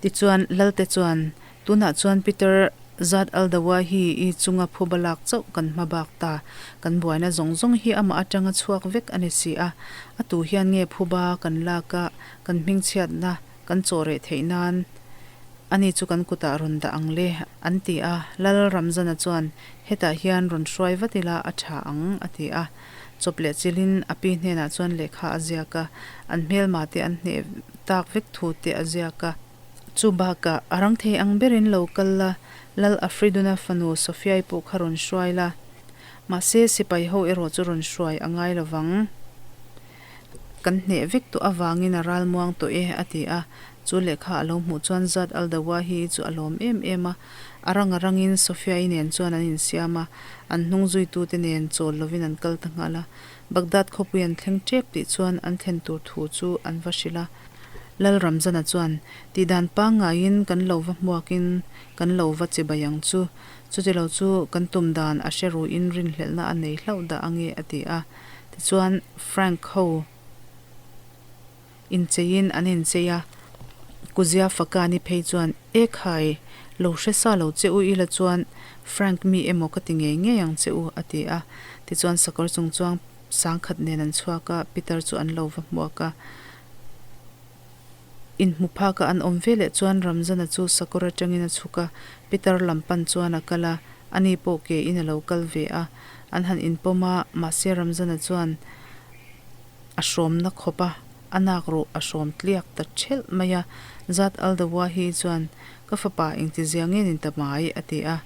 Tichuan, Lalte chuan, Tunah chuan Peter Zat Al-Dawahi i chunga phuba lak chauh kan hma bak ta. Kan buaina zawng zawng hi amah atanga chhuak vek a ni si a. A tu hian nge phuba kan lak a, kan hmingchhiatna kan chaw reh theih nan ani chu kan kutah rawn dah ang le, an ti a. Lal Ramzana chuan, Hetah hian rawn hruai vat ila a tha ang, a ti a. Chawp leh chilhin a pi hnenah chuan lehkha a ziak a, an hmelma te an hneh tak vek thu te a ziak a. Chu bakah a rang thei ang berin lo kal la, Lal Afriduna fanu Sofiai pawh kha rawn hruai la. Mahse sipai ho erawh chu rawn hruai a ngai lo vang. Kan hneh vek tawh avangin a ralmuang tawh e, a ti a. Chu lehkha a lo hmuh chuan Zat al-Dawahi chu a lawm em em a. A rang a rangin Sophia-i nen chuan an insiam a, an hnung zuitute nen chawl lovin an kal ta nghal a. Baghdad khawpui an thleng tep tih chuan an thlen tur thu chu an va hrilh a. Lal Ramzana chuan, Tihdan pangngaiin kan lo va hmuakin kan lo va chibai ang chu. Chutilo chu kan tum dan a hre ruin rinhlelhna a nei hlauh dah ange a ti a. Tichuan Frank ho. Incheiin an inchei a, Kuzia Fakani phei chuan, E khai, lo hre sa lo che u ila chuan Frank mi emaw ka ti ngei ngei ang che u, a ti a. Tichuan sakawr chung chuang sangkhat nen an chhuak a, Peter chu an lo va hmuak a. Inhmu phaka an awm veleh chuan Ramzana chu sakawr atangin a chhuk a, Peter lam pan chuan a kal a, ani pawh ke in a lo kal ve a. An han inpawm a, mahse Ramzana chuan, A hrawmna khawp a, a nak ruh a hrawm tliak ta thelh mai a. Zat Al-Dawahi chuan, Ka fapa engtizia nge ni ta mai? a ti a.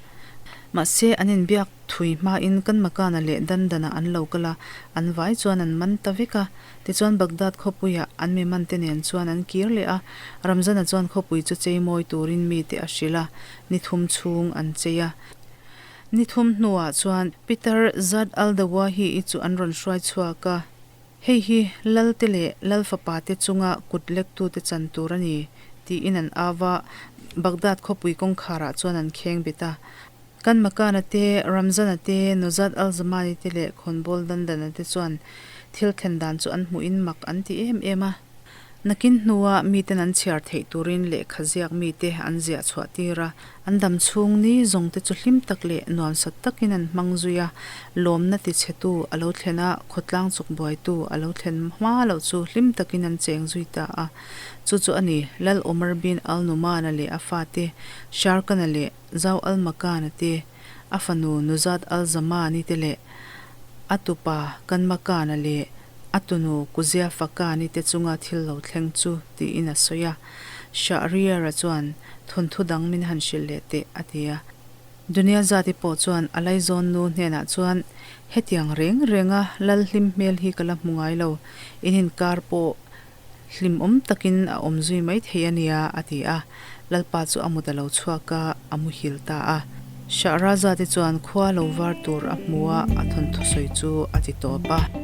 Mahse, an inbiak thui hmain kan Makana leh Dandana an lo kal a, an vai chuan an man ta vek a. Tichuan Baghdad khawpuiah an mi mante nen chuan an kir leh a. Ramzana chuan khawpui chu chei mawi turin mite a hrilh a, ni thum chhung an chei a. Ni thum hnuah chuan Peter Zat Al-Dawahi-i chu an rawn hruai chhuak a, Hei hi Lalte leh Lalfapate chunga kut lektute chan tur a ni, tiin an au a, Baghdad khawpui kawngkharah chuan an kheng bet a. Kan Makana te, Ramzana te, Nuzhat Al-Zamani te leh Khawnbawl Dandana te chuan thil thlen dan chu an hmuhin mak an ti em em a. Nakin hnua miten an chhiar theih turin lehkha ziak mite an ziah chhuah tir a, an dam chhung ni zawng te chu hlim tak leh nuamsat takin an hmang zui a, lawmna tichhetu a lo thlen a, khawtlang chuk buaitu a lo thlen hma loh chu hlim takin an cheng zui ta a. Chu chu a ni, Lal Omar bin Al-Numan-a leh a fate, Sharkan-a leh Zau Al-Makan-a te, a fanu Nuzat Al-Zamani te leh a tupa Kanmakana leh a tunu Kuzia Fakani te chunga thil lo thleng chu tiin a sawi a. Shahriar-a chuan thawnthu dang min han hrilh leh teh a ti a. Dunia Zati pawh chuan a laizawn nu hnenah chuan hetiang reng renga lal hlim hmel hi ka la hmu ngai lo, in inkar pawh Hlimawm takin a awm zui mai thei a nia, a ti a. Lalpa chu a mut a lo chhuak a, a muhil ta a. Shahrazad-i chuan khua lo var tur a hmu a, a thawnthu sawi chu a ti tawp a.